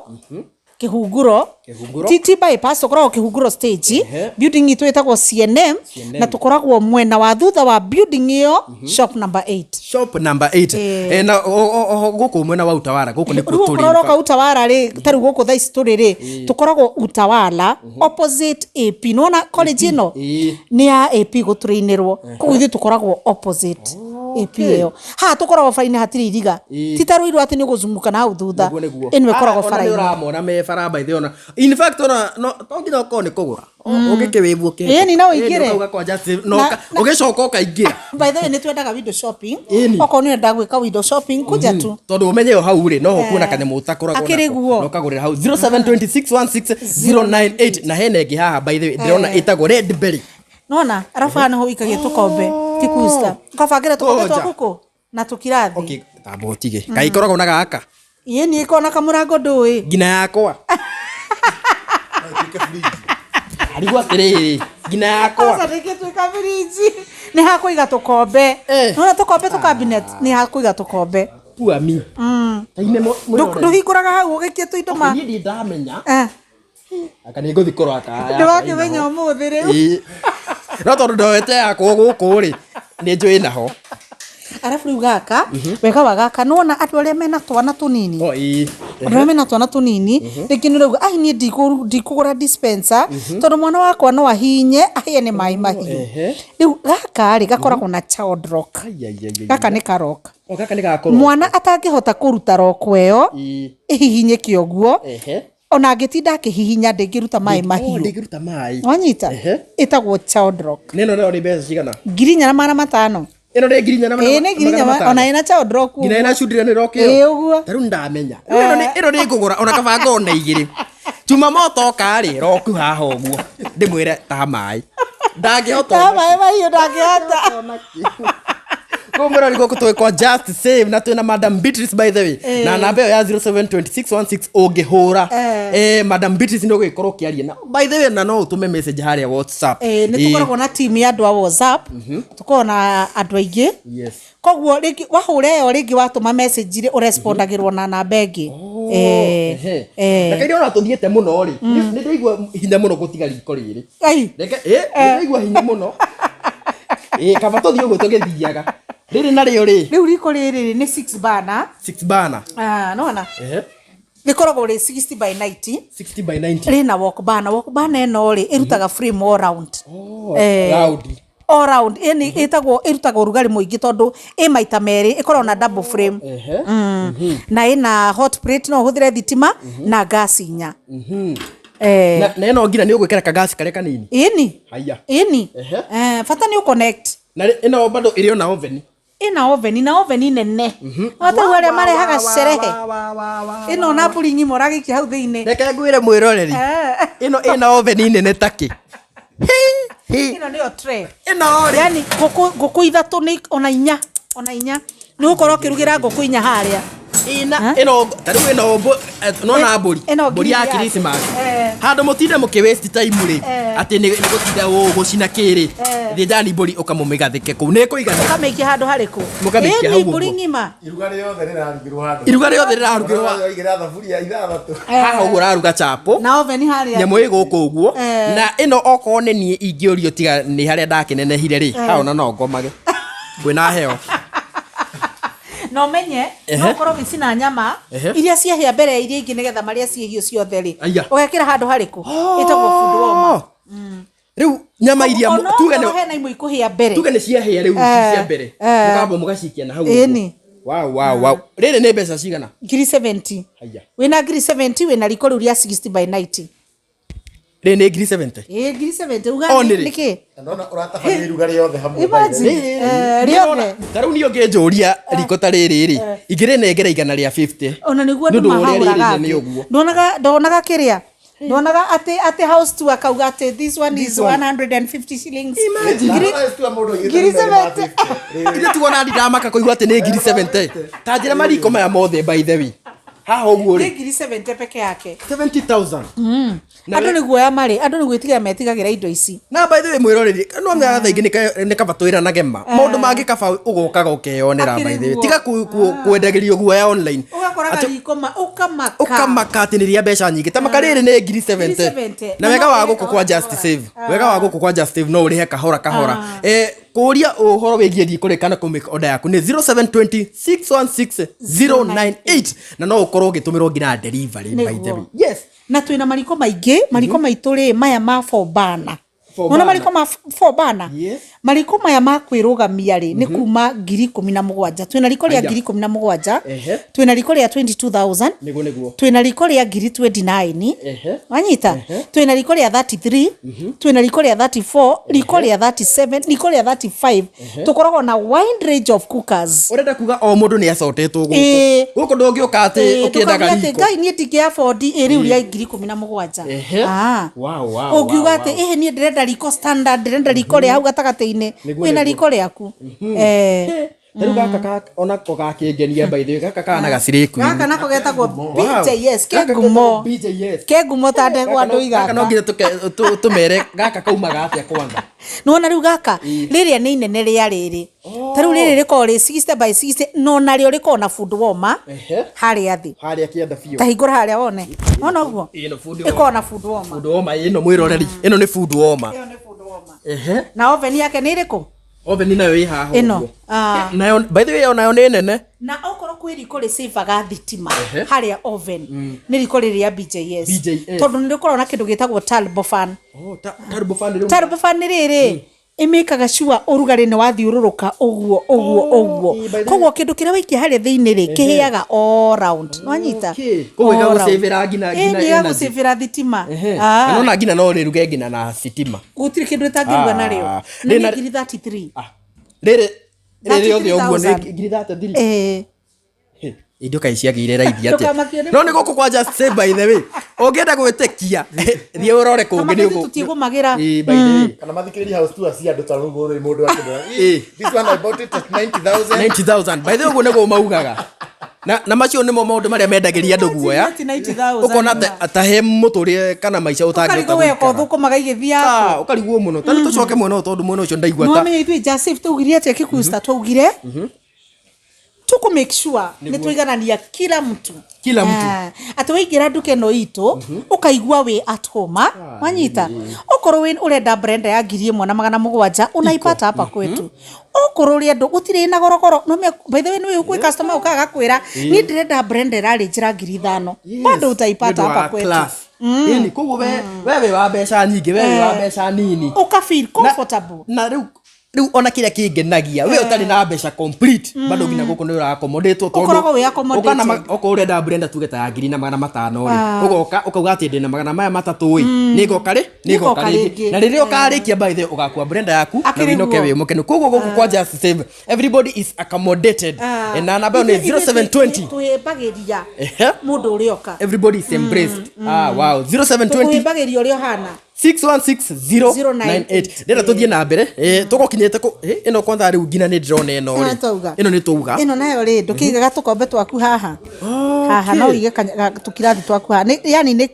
Kĩhunguro. Kĩhunguro. Ti bypass, tũkoragwo Kĩhunguro stage. Ehe. Building itũ ĩtagwo CNM, CNM. na tũkoragwo mwena wa thutha wa building ĩyo, shop number 8. Shop number 8. Eh. Eh, na gũkũ mwena wa Utawala gũkũ nĩkuo Rĩu tũrĩ. okorwo ũroka Utawala rĩ, ta rĩu gũkũ thaa ici tũrĩ rĩ, tũkoragwo Utawala opposite AP. Nĩwona college ĩno Ĩĩ. nĩ ya AP gũtũrĩinĩrwo, koguo ithuĩ tũkoragwo opposite. Ĩĩ ĩyo haha tũkoragwo bara-inĩ hatirĩ iriga. Ti ta rũirũ atĩ nĩ ũgũzunguka na hau thutha. Nĩguo, nĩguo. Ĩno ĩkoragwo Ah, ona nĩ bara-inĩ. ũramona me bara by the way, ona in fact ona no to nginya ũkorwo nĩ kũgũra. Ũngĩkĩwĩvu ũkĩhĩtũka. Ĩni, no ũingĩre. Ĩni, ũkauga kwa Just Save, no ũgĩcoka ũkaingĩra. By the way, nĩ twendaga window shopping. Ĩni. Okorwo nĩ ũrenda gwĩka window shopping, kuja tu. Tondũ ũmenye o hau rĩ, noho kuona kanyamũ ũtakoragwo Akĩrĩ nako. guo. Na ũkagũrĩra hau 0726160098. Na hena ĩngĩ haha by the way ndĩrona ĩtagwo red berry. Nona arabu haha nĩho wĩikagia tũkombe tikusta, ũkabangĩra tũkombe Ngoja. twa gũkũ na tũkirathi. Okay, tamba ũtige kaĩ ikoragwo na gaka? Ĩni, ĩkoragwo na kamũrango ndũĩ. Ngina yakwa arigwo atĩrĩrĩ, ngina yakwa. Aca ndĩngĩtuĩka birinji, nĩ hakũiga tũkombe. Nona tũkombe tũ cabinet, nĩ hakũiga tũkombe. Pua mi. Ndũhingũraga hau ũgĩkie tũindo ma. Niĩ ndirĩ ndamenya. Aka nĩ ngũthiĩ kũrora kaya. Ndĩwakĩmenya ũmũthĩ rĩu. Ĩĩ. No tondũ ndoete yakwa gũkũ rĩ, nĩ njũĩ naho. Arabu rĩu gaka, wega wa gaka, nĩwona andũ arĩa mena twana tũnini, O ĩĩ. andũ arĩa mena twana tũnini, rĩngĩ nĩ ũrauga ai niĩ ndikũgũra dispenser tondũ mwana wakwa no ahinye ahĩe nĩ maĩ mahiũ. Rĩu gaka rĩ, gakoragwo na child lock. Ai, ai, ai, ai. Gaka nĩ ka lock. O gaka nĩ gakorwo. Mwana atangĩhota kũruta lock ĩyo ĩhihinyĩke ũguo, ona angĩtinda akĩhihinya ndĩngĩruta maĩ mahiũ. Ndĩngĩruta maĩ. Wanyita? Ĩtagwo child lock. Nĩ ĩno nayo nĩ mbeca cigana? 4500. Ĩno nĩ 4500? Ĩĩ, nĩ 4500, ona ĩna child lock. Nginya ĩna children lock ĩyo? Ĩĩ, ũguo. Ta rĩu ndamenya. Rĩu ĩno nĩ ngũgũra ona kaba ngorwo na igĩrĩ. Jumamoto oka rĩ, roku haha ũguo. Ndĩmwĩre ta maĩ. Ndangĩhota. Ta maĩ mahiũ ndangĩhota. Kũu mũrori gũkũ twĩ kwa Just Save na twĩna Madam Beatrice by the way. Na namba ĩyo ya 072616 ũngĩhũra. Madam Beatrice nĩ ũgũgĩkorwo ũkĩaria na by the way na no ũtũme message harĩa WhatsApp. Nĩ tũkoragwo na team ya andũ a WhatsApp, tũkoragwo na andũ aingĩ. Yes. Koguo rĩngĩ wahũra ĩyo, rĩngĩ watũma message rĩ, ũrespondagĩrwo na namba ĩngĩ. Na kairĩ ona tũthiĩte mũno rĩ, nĩ ndaigua hinya mũno gũtiga riko rĩrĩ. Ai. Reke nĩ ndaigua hinya mũno. Kaba tũthiĩ ũguo tũgĩthiaga. Rĩrĩ narĩo rĩ? Rĩu riko rĩrĩ nĩ 6 burner. 6 burner. Ah, nona rĩkoragwo rĩ 60 by 90. 60 by 90. Rĩna wok burner. Wok burner ĩno rĩ, ĩrutaga flame all round. Round. All round, ĩni ĩtagwo ĩrutaga ũrugarĩ mũingĩ tondũ ĩ maita merĩ, ĩkoragwo na double frame. Na ĩna hot plate, no ũhũthĩre thitima na gas inya. Na ĩno nginya nĩ ũgwĩkĩra kagasi karĩa kanini? Ĩni. Haya. Ĩni. Bata nĩ ũconnect. Na ĩno bado ĩrĩ ona oven? Ĩna oven, na oven nene. No ta arĩa marehaga cerehe. Ĩno na mbũri ng'ima ũragĩikia hau thĩinĩ. Reke ngwĩre mwĩroreri. Ĩno ĩna oven nene takĩ. Ĩno nĩyo tray. Ĩno rĩ. Yani ngũkũ ithatũ nĩ ona inya, ona inya. Nĩ ũgũkorwo ũkĩrugĩra ngũkũ inya harĩa. Ĩna ĩno ta rĩu ĩno nona mbũri. Ĩno Mbũri ya ngiri yake. Christmas. Handũ mũtinde mũkĩ waste time rĩ. Atĩ nĩ gũtinda ũgũcina kĩrĩ. Thĩnjani mbũri ũkamũmĩgathĩke kũu. Nĩ ĩkũigana. Ũkamĩikia handũ harĩkũ? Mũkamĩikia Ĩni, hau mbũri ũguo. ng'ima. Iruga rĩothe rĩrarugĩrwo handũ. Iruga rĩothe rĩrarugĩrwo Waigĩra thaburia ithathatũ. haha ũguo ũraruga chapo. Na oven harĩa. Nyamũ ĩ gũkũ ũguo. Na ĩno okorwo nĩ niĩ ingĩũrio tiga nĩ harĩa ndakĩnenehire rĩ, haha ona no ngomage. Kwĩna heo. Na ũmenye no ũkorwo ũgĩcina nyama iria ciahĩa mbere ya iria ingĩ nĩgetha marĩa ciĩhiũ ciothe rĩ, Aya. ũgekĩra handũ harĩkũ? Ĩtagwo food warmer. Rĩu nyama iria Ona tuge okorwo hena imwe ikũhĩa mbere. Tuge nĩ ciahĩa rĩu cia mbere. Mũkamba mũgacikia na hau ũguo. Ĩni. Wow, wow, wow. Rĩrĩ nĩ mbeca cigana? Ngiri 70. Haya. Wĩna ngiri 70 wĩna riko rĩu rĩa 60 by 90. Rĩrĩ nĩ ngiri 70. Ĩĩ, ngiri 70 uga O, nĩ rĩ? nĩkĩ? Na ndona ũratabania iruga rĩothe hamwe. Imagine. Rĩothe. Ta rĩu niĩ ũngĩnjũria riko ta rĩrĩ rĩ, ingĩrĩnengera igana rĩa 50. Ona nĩguo Nĩ andũ ũndũ wa ũrĩa mahahũraga rĩrĩ nĩ atĩ. ũguo. Ndonaga kĩrĩa, ndonaga atĩ house tour akauga atĩ this one is 150 shillings. Ngiri 70. Ithe tuona ndamaka kũigua atĩ nĩ ngiri 70. Ta njĩra mariko maya mothe by the way. Haha ũguo Nĩ rĩ. ngiri 70 peke yake. 70,000. Na Andũ nĩ guoya marĩ, andũ nĩ gwĩtigĩra metigagĩra indo ici. Na by the way mwĩroreri, no mĩaga thaa ingĩ nĩ kaba twĩranage ma. Maũndũ mangĩ kaba ũgokaga ũkeyonera by the way. Akĩrĩ Tiga kwendagĩrio guoya online. Ũgakoraga riko ma ũkamaka. Ũkamaka atĩ nĩ rĩa mbeca nyingĩ. Ta maka rĩrĩ nĩ ngiri 70. 70. Na wega wa Na no gũkũ kwa ũrĩhe Just kahora. Save. Wega wa gũkũ kwa Just Save no ũrĩhe kahora kahora. Kũria ũhoro wĩgiĩ riko rĩ kana kũ make order yaku nĩ 0720 616 098 na no ũkorwo ũgĩtũmĩrwo nginya delivery by the way. Nĩguo. Yes. Na twĩna mariko maingĩ, mariko maitũ rĩ, maya ma four burner. Four Nona burner. mariko ma four burner. Yes. Mariko maya ma kwĩrũgamia rĩ nĩ kuma 17,000. Twĩna riko rĩa Aya. 17,000. Ehe. Twĩna riko rĩa 22,000. Nĩguo nĩguo. Twĩna riko rĩa 29,000. Ehe. Wanyita? Twĩna riko rĩa 33, twĩna riko rĩa 34, riko rĩa 37, riko rĩa 35. Tũkoragwo na wide range of cookers. Ũrenda kuga o mũndũ nĩ acotetwo gũkũ. Ĩĩ. Gũkũ ndũngĩũka atĩ Ĩĩ, ũkĩendaga ndũkauge atĩ riko. ngai niĩ ndingĩ afford ĩ rĩu rĩa 17,000. Ehe. Ah. Wow, wow, Ũngiuga wow, atĩ wow. ĩhĩ niĩ ndĩrenda riko standard, ndĩrenda riko rĩa hau gatagatĩ-inĩ, Nĩguo, wĩna nĩguo. riko rĩaku. Eh. Rĩu gaka onako gakĩngenia by the way, gaka kana gacirĩ Gaka nako getagwo BJS, ke ngumo. BJS. Ke ngumo ta ndegwa ndũi Gaka no gaka. nginya tũmere gaka kaumaga atĩa kwanza. Nĩwona rĩu gaka rĩrĩa nĩ inene rĩa rĩrĩ. Ta rĩu rĩrĩ rĩkoragwo rĩ 60 by 60 no narĩo rĩkoragwo na food warmer Ehe. harĩa thĩ. Harĩa kĩanda biũ. Ta hingũra harĩa wone. Wona ũguo? Ĩno food Ĩkoragwo na food warmer. Food warmer ĩno mwĩroreri. Ĩno nĩ food warmer. Ĩyo nĩ food warmer. Ehe. Na oven yake nĩ ĩrĩkũ? Oven nayo ĩ haha Ĩno. ũguo. Ah. Nayo by the way onayo nĩ nene. Na okorwo kwĩ riko rĩcĩvaga thitima Ehe. harĩa oven nĩ riko rĩrĩ rĩa BJS. BJS. Tondũ nĩ rĩkoragwo na kĩndũ gĩtagwo turbo fan. Oh, turbo fan rĩu. Turbo fan nĩ rĩrĩ ĩmĩkaga sure ũrugarĩ nĩ wathiũrũrũka ũguo ũguo ũguo. ĩ, by the way- Koguo kĩndũ kĩrĩa waikia harĩa thĩinĩ rĩ kĩhĩaga all round. Nĩwanyita? Okay. Koguo All round. ĩgagũcĩvĩra nginya Ĩ, nginya nĩ energy. ĩgagũcĩvĩra thitima. Ehe. Ah. Na nona nginya no rĩruge nginya na sitima. Gũtirĩ kĩndũ ĩtangĩruga narĩo. Ah. Na Rĩna- nĩ 33,000. Ah. Rĩrĩ rĩrĩ rĩothe ũguo nĩ 33,000. 33,000. Ĩĩ. Indo kaĩ ciagĩire raithi atĩa. Ndũkamakio nĩ No nĩ gũkũ kwa Just Say by the way. Ũngĩenda gwĩtĩkia thiĩ ũrore kũngĩ Kama nĩ ithuĩ tũtigũmagĩra. Ĩ, by the way. Kana mathikĩrĩrie house tour cia andũ ta rũgũ rĩ mũndũ akĩmwĩra, Ĩ. "This one I bought it at 90,000." 90,000. By the way ũguo nĩguo maugaga. Na macio nĩmo maũndũ marĩa mendagĩria andũ guoya. 90,000. Ũkona ta he mũtũrĩre kana maica ũtangĩhota Ũkarigwo we gũikara. ũthũkũmaga igĩthiaga. Ah, ũkarigwo mũno. Ta rĩu tũcoke mwena ũyũ tondũ mwena ũcio ndaigua ta Nĩwamenya ithuĩ Just Save twaugire atĩa Kikuyu twaugire tuku make sure nĩ twaiganania kila mtu Kila mtu. Ah, atĩ waingĩra nduka ĩno itũ ũkaigua wĩ at home ah, wanyita okorwo wĩ ũrenda blender ya 1700 unaipata hapa kwetu okorwo ũrĩ andũ gũtirĩ na gorogoro no by the way nĩ kwĩ customer ũkaga gakwĩra niĩ ndĩrenda blender ĩrarĩ njĩra 5,000 bado utaipata Nĩ ũndũ hapa wa kwetu class. Ĩni, koguo we wĩ wa mbeca nyingĩ, we wĩ wa mbeca nini. ũka feel comfortable Na rĩu rĩu ona kĩrĩa kĩngenagia we ũtarĩ na mbeca complete bado nginya gũkũ nĩ ũrakomodĩtwo tondũ Ũkoragwo wĩ accommodated. ũka na okorwo ũrenda blender tuge ta ya 1500 rĩ ũgoka ũkauga atĩ ndĩna 300 ĩ nĩngoka rĩ nĩngoka Nĩngoka rĩngĩ rĩngĩ. na rĩrĩa ũkarĩkia by the way ũgakua blender yaku na Akĩrĩ wĩinũke guo. wĩ mũkenu koguo gũkũ kwa Just Save everybody is accommodated Ah. na namba ĩyo nĩ 0720 twĩhĩmbagĩria Ehe. mũndũ ũrĩa oka everybody is embraced ah wow 0720 tũkũhĩmbagĩria ũrĩa ũhana 616098 ndĩrenda tũthiĩ na mbere tũgũkinyĩte kũ ĩno kwanza rĩu nginya nĩ ndĩrona ĩno Ĩno rĩ twauga. ĩno nĩ twauga ĩno nayo rĩ ndũkĩigaga tũkombe twaku haha haha no ũige tũkirathi twaku haha yani nĩ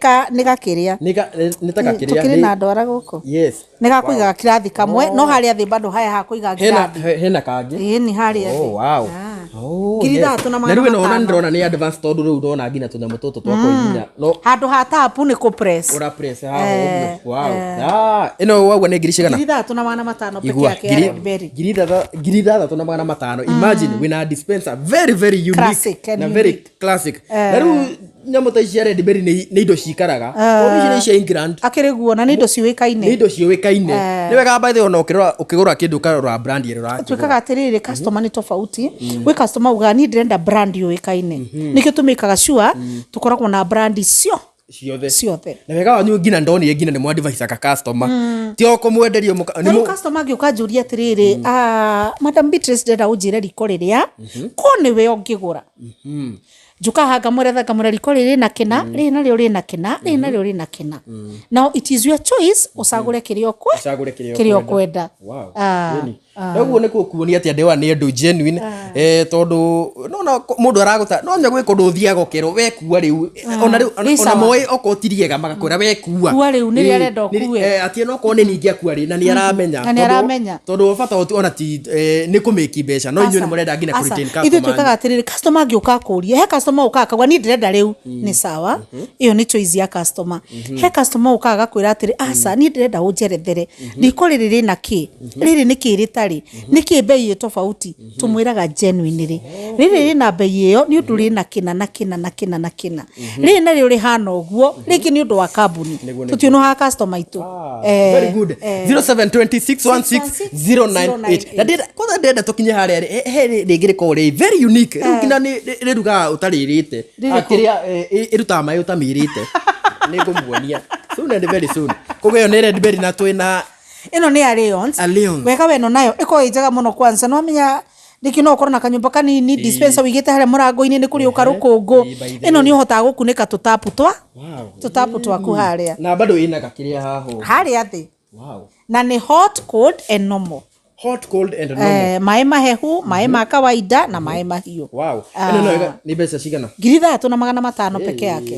gakĩrĩa nĩ ta gakĩrĩa tũkĩrĩ na ndwara gũkũ yes nĩ gakũiga gakirathi kamwe no harĩa thĩ bado haya hakũiga hena ngirathi hena kangĩ ĩĩ nĩ harĩa Oh, thĩ wow. Ah. Oh, Ngiri yes. ithathatũ na Na magana rĩu ĩno ona matano. ndĩrona nĩ advance tondũ rĩu ndona nginya tũnyamũ tũtũ twa kũhihinya no handũ ha tapu nĩ kũ press ũra press haha ũguo wow ah ĩno wauga nĩ ngiri cigana 3500 peke igua yake ya Redberry. 6,500 imagine wina dispenser very very unique Classic and na very unique. classic na rĩu nyamũ ta ici cia Redberry nĩ indo cikaraga tondũ ici nĩ cia England akĩrĩ guo na nĩ indo nĩ ciũĩkaine indo ciũĩkaine nĩ wega by the way ona ũkĩgũra kĩndũ ũkarora brand ĩrĩa ũrakĩgũra twĩkaga atĩrĩrĩ customer nĩ tofauti gwĩ customer ugaga niĩ ndĩrenda brand yũĩkaine nĩkĩo tũmĩkaga sure tũkoragwo na brand cio ciothe ciothe na wega wanyu nginya ndonire nginya nĩ mwadvisaga customer ti o kũmwenderia Ta rĩu customer angĩũka anjũrie atĩrĩrĩ "Ah, madam Beatrice ndĩrenda ũnjĩre riko rĩrĩa ko nĩwe ũngĩgũra njuka haha ngamweretha ngamwĩra riko rĩrĩ na kĩna rĩrĩ narĩo rĩna kĩna rĩrĩ narĩo rĩna kĩna now it is your choice ũcagũre kĩrĩa Ũcagũre kĩrĩa kĩrĩa ũkwenda Wow. Ah, Really? Na ũguo nĩ kuonia atĩ andũ aya nĩ andũ genuine tondũ nona mũndũ aragũta no nya gwĩ kũndũ ũthiaga ũkerwo wekua rĩu ona rĩu Nĩ ona sawa. moĩ okorwo ti rĩega magakwĩra wekua Kua rĩu, nĩrĩo arenda ũkue. atĩ no korwo nĩ ningĩ akua rĩ na nĩ aramenya Na nĩ aramenya. tondũ bata ona ti nĩ kũmĩki mbeca no inyuĩ nĩ mũrenda nginya kũ retain ithuĩ customer twĩkaga atĩrĩrĩ customer angĩũka akũrie he customer ũkaga akauga niĩ ndĩrenda rĩu nĩ sawa ĩyo nĩ choice ya customer he customer ũkaga agakwĩra atĩrĩ aca niĩ ndĩrenda ũnjerethere riko rĩrĩ rĩna kĩ rĩrĩ nĩ kĩ rĩtarĩ rĩ, nĩkĩ bei ĩ tofauti? Tũmwĩraga genuine rĩ, rĩrĩ rĩna bei ĩyo nĩ ũndũ rĩna kĩna na kĩna na kĩna na kĩna, rĩrĩ narĩo rĩhana ũguo rĩngĩ nĩ ũndũ wa kambuni. Nĩguo, nĩguo. Tũtiũnũhaga customer aitũ. Very good. 0726161098. Na ndĩrenda kwanza, ndĩrenda tũkinye harĩa rĩ, he rĩngĩ rĩkoragwo rĩ very unique rĩu nginya nĩ rĩrugaga ũtarĩrĩte. Rĩrĩkũ? Kĩrĩa ĩrutaga maĩ ũtamĩrĩte, nĩ ngũmuonia soon and very soon. Koguo ĩyo nĩ red berry na twĩna Ĩno nĩ ya Leons. A Leons. Wega weno nayo ĩkoragwo ĩ njega mũno. Kwanza nĩ wamenya rĩngĩ no ũkorwo na kanyũmba kanini, dispenser wĩigĩte harĩa mũrango-inĩ nĩ kũrĩ ũka rũkũngũ. Ĩĩ, by the Ĩno way. nĩ ũhotaga gũkunĩka tũtapu twa tũtapu twaku harĩa. Na bado ĩna gakĩrĩa haha ũguo. Harĩa thĩ. Na nĩ hot, cold and normal. Hot, cold and normal. Eh, maĩ mahehu, maĩ ma kawaida na maĩ mahiũ. Ĩno nayo nĩ mbeca cigana? 6500 peke yake.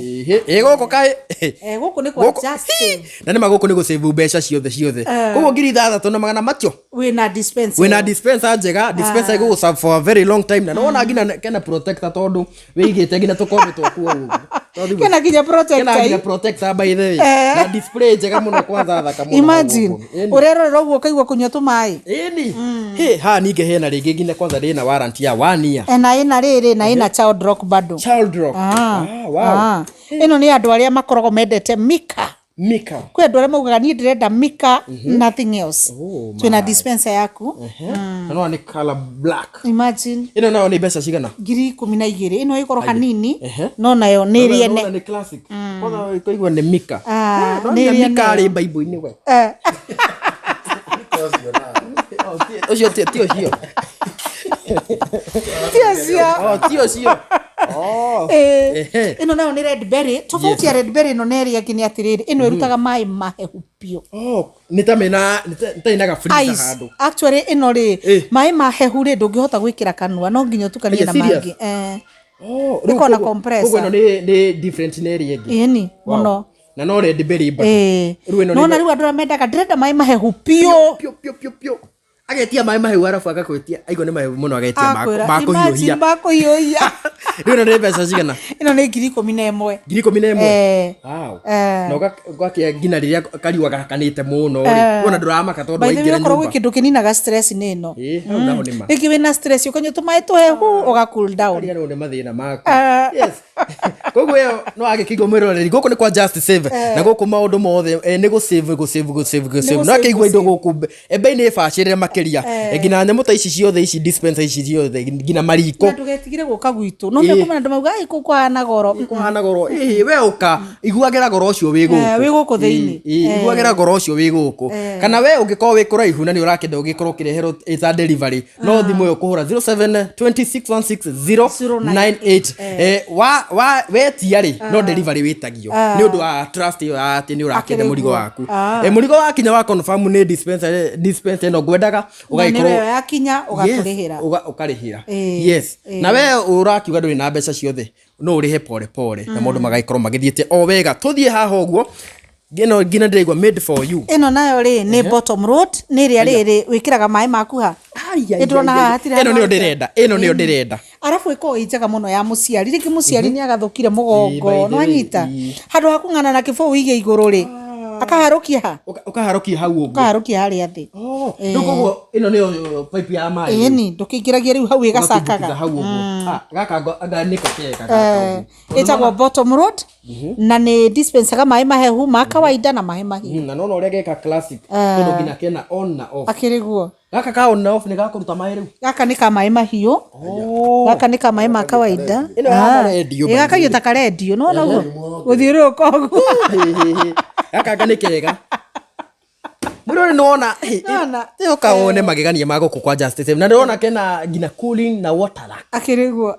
Ĩ gũkũ kaĩ? Eh, gũkũ nĩ kwa Gũkũ- Just Save. Na nĩ ma gũkũ nĩ gũsave mbeca ciothe ciothe. Koguo 6500 macio Wĩna dispenser. Wĩna dispenser njega, dispenser ĩgũgũ serve for a very long time, na nĩwona nginya kena protector tondũ wĩigĩte nginya tũkombe twaku o ũguo. Tondũ Kena nginya protector. Kena nginya protector, by the way, na display njega mũno, kwanza thaka mũno. Imagine. Hau ũguo. Ĩni. Ũrerorera ũguo ũkaigua kũnyua tũmaĩ. Ĩni hĩ haha ningĩ hena rĩngĩ nginya kwanza rĩna warranty ya one year. Eh, na ĩna rĩrĩ na ĩna child rock bado. Child rock. Ah, Ah, wow. ah. Ĩno nĩ andũ arĩa makoragwo mendete Mika. Mika. Kwĩ andũ arĩa maugaga niĩ ndĩrenda Mika, nothing else. Oh, Twĩna dispenser yaku. Ehe. Na no nĩ color black. Imagine. Ĩno nayo nĩ mbeca cigana? 12,000. Ĩno ĩkorwo hanini, Ehe. no nayo nĩ Nona ĩrĩene. nĩ classic kwanza ũkaigua nĩ Mika. Ah, Eh, no nĩ nginya ĩrĩa Mika nayo. arĩ Bible-inĩ we. Eh, Oh, ũcio ti ũcio. Ti ũcio. Oh, ti ũcio. Oh. Eh, Ehe. ĩno nayo nĩ red berry. Tofauti ya red berry ĩno na ĩrĩa ĩngĩ nĩ atĩrĩrĩ, ĩno ĩrutaga maĩ mahehu biũ. Oh, nĩ ta mena nĩ ta ina ga freezer Ice. handũ. Actually ĩno rĩ, Eh. maĩ mahehu rĩ, ndũngĩhota gwĩkĩra kanua, no nginya ũtukanie Are na you serious? mangĩ. Eh. Oh, rĩu Ĩkoragwo na compressor. koguo ĩno nĩ different na ĩrĩa ĩngĩ. Ĩni Wow. mũno. Na no red berry bado. Eh. Rĩu ĩno nĩ Nona rĩu andũ arĩa mendaga ndĩrenda maĩ mahehu biũ. Piũ piũ piũ piũ. Agetia maĩ mahehu arabu agakwĩtia aigua nĩ mahehu mũno agetia Akwĩra, ma imagine kũhiũhia. makũhiũhia. Rĩu ĩno nĩ mbeca cigana? Ĩno nĩ 11,000. 11,000. Eh. Wow. Eh. Na ũgakĩa nginya rĩrĩa kariũa gakanĩte mũno rĩ. Wona ndũramaka tondũ By the way, waingĩra okorwo gwĩ nyũmba. kĩndũ kĩninaga stress nĩ ĩno. Ĩ, hau naho nĩ ma. Rĩngĩ wĩna stress ũkanyua tũmaĩ tũhehu ũga cool down. Kariganĩrwo nĩ mathĩna maku. Eh. Yes. Koguo ĩyo no agĩkĩigua mwĩroreri, gũkũ nĩ kwa Just Save, na gũkũ maũndũ mothe nĩ gũsave, gũsave, gũsave, gũsave. No akĩigua indo gũkũ bei nĩ bacĩrĩre makĩria. Nginya nyamũ ta ici ciothe, ici dispenser ici ciothe, nginya mariko. Na ndũgetigĩre gũka gwitũ, no Ĩ. mekũmena andũ mauga "Ai, kũu kũhana goro." Kũhana goro. Ĩ, we ũka iguagĩra goro ũcio wĩ gũkũ. Eh, wĩ gũkũ thĩinĩ. Ĩ, ĩ, iguagĩra goro ũcio wĩ gũkũ. Kana we ũngĩkorwo wĩ kũraihu na nĩ ũrakĩenda ũgĩkorwo ũkĩreherwo ĩta delivery, no thimũ ĩyo kũhũra 0726161098. Wa wetia rĩ, no delivery wĩtagio nĩ ũndũ wa trust ĩyo ya atĩ nĩ ũrakĩenda Akĩrĩ mũrigo guo. waku. Ah. Mũrigo wakinya wa confirm nĩ dispenser ĩno ngwendaga, Na ũgagĩkorwo nĩwe yakinya ũgatũrĩhĩra. Yes, ũkarĩhĩra. Ĩ, Yes, na we ũrakiuga ndũrĩ na mbeca ciothe, no ũrĩhe pole pole na maũndũ magagĩkorwo magĩthiĩte o wega. Tũthiĩ haha ũguo, ĩno nginya ndĩraigua made for you. Ĩno nayo rĩ nĩ bottom road, nĩ ĩrĩa rĩrĩ wĩkĩraga maĩ maku ha. Nĩndĩrona haha hatirĩ Ĩno handũ nĩyo harĩ- ndĩrenda, ĩno nĩyo ndĩrenda. Arabu ĩkoragwo ĩ njega mũno ya mũciari, rĩngĩ mũciari nĩ agathũkire Ĩ, by mũgongo, the way, nĩwanyita, ĩ. handũ ha kũng'ana na kĩbũyũ wĩige igũrũ rĩ, akaharũkia ha. Ũkaharũkia hau ũguo. Ũkaharũkia harĩa thĩ. Oh, rĩu koguo ĩno nĩyo pipe ya maĩ. Ĩni ndũkĩingĩragia rĩu hau Ũgakĩingiza ĩgacakaga. hau ũguo. Ah, gaka anga nĩko kega gaka ũguo. Ĩtagwo bottom road na nĩ dispensaga maĩ mahehu ma kawaida na maĩ mahiũ. Na nona ũrĩa geka classic, tondũ nginya kena on na off. Akĩrĩ guo. Gaka ka on na off nĩ gakũruta maĩ rĩu. Gaka nĩ ka maĩ mahiũ. Oh. Gaka nĩ ka maĩ ma kawaida. Ĩno ya rendio, by the Gakaiywo ta karendio, nona ũguo gũthiũrũrũka ũguo. Gaka anga nĩ kega mwĩrore nĩwona. Nĩwona? Ũka wone magegania ma gũkũ kwa Just Save, na ndĩrona kena nginya cooling na water rack. Akĩrĩ guo.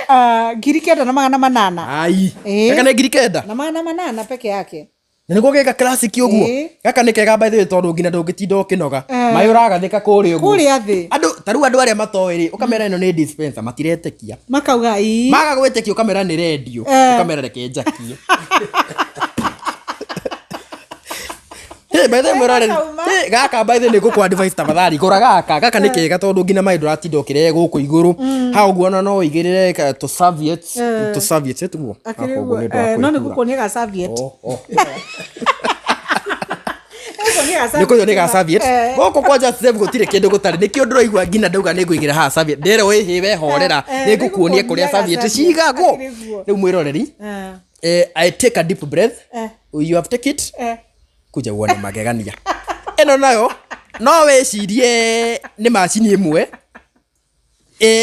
Ah, 9800. Ai. Ĩ. Gaka nĩ 9800. Na 800 peke yake. Na nĩguo geka classic ũguo. Ĩ. Gaka nĩ kega by the way, tondũ nginya ndũngĩtinda ũkĩnoga, maĩ ũragathĩka kũrĩa ũguo. Kũrĩa thĩ. Andũ ta rĩu, andũ arĩa matoĩ rĩ, ũkamera ĩno nĩ dispenser, matiretĩkia. Makauga ii. Maga gwĩtĩkia, ũkamera nĩ rendio, ũkamera reke njakie. Hey, by the way, mwĩroreri, Gakauma. hey, gaka by the way nĩ ngũkũ advice, tafadhali gũra gaka. Gaka nĩ kega tondũ nginya maĩ ndũratinda ũkĩrehe gũkũ igũrũ ha ũguo, ona no ũigĩrĩre tũ serviettes, tũ serviettes tiguo. Akĩrĩ guo. Eh, no nĩ ngũkuonia ga serviette. Oh, oh. Nĩ kũigwo nĩ ga serviette. Gũkũ kwa Just Save gũtirĩ kĩndũ gũtarĩ. Nĩkĩo ndĩraigua nginya ndauga nĩ ngũigĩra haha serviette. Nderwo ĩhĩ we horera. Eh, Nĩ ngũkuonia kũrĩa nĩngũkuonia serviette ga cigagwo. serviette, akĩrĩ guo. Rĩu mwĩroreri, I take a deep breath. You have take it. Kuja uone magegania. Ĩno nayo no wĩcirie nĩ macini ĩmwe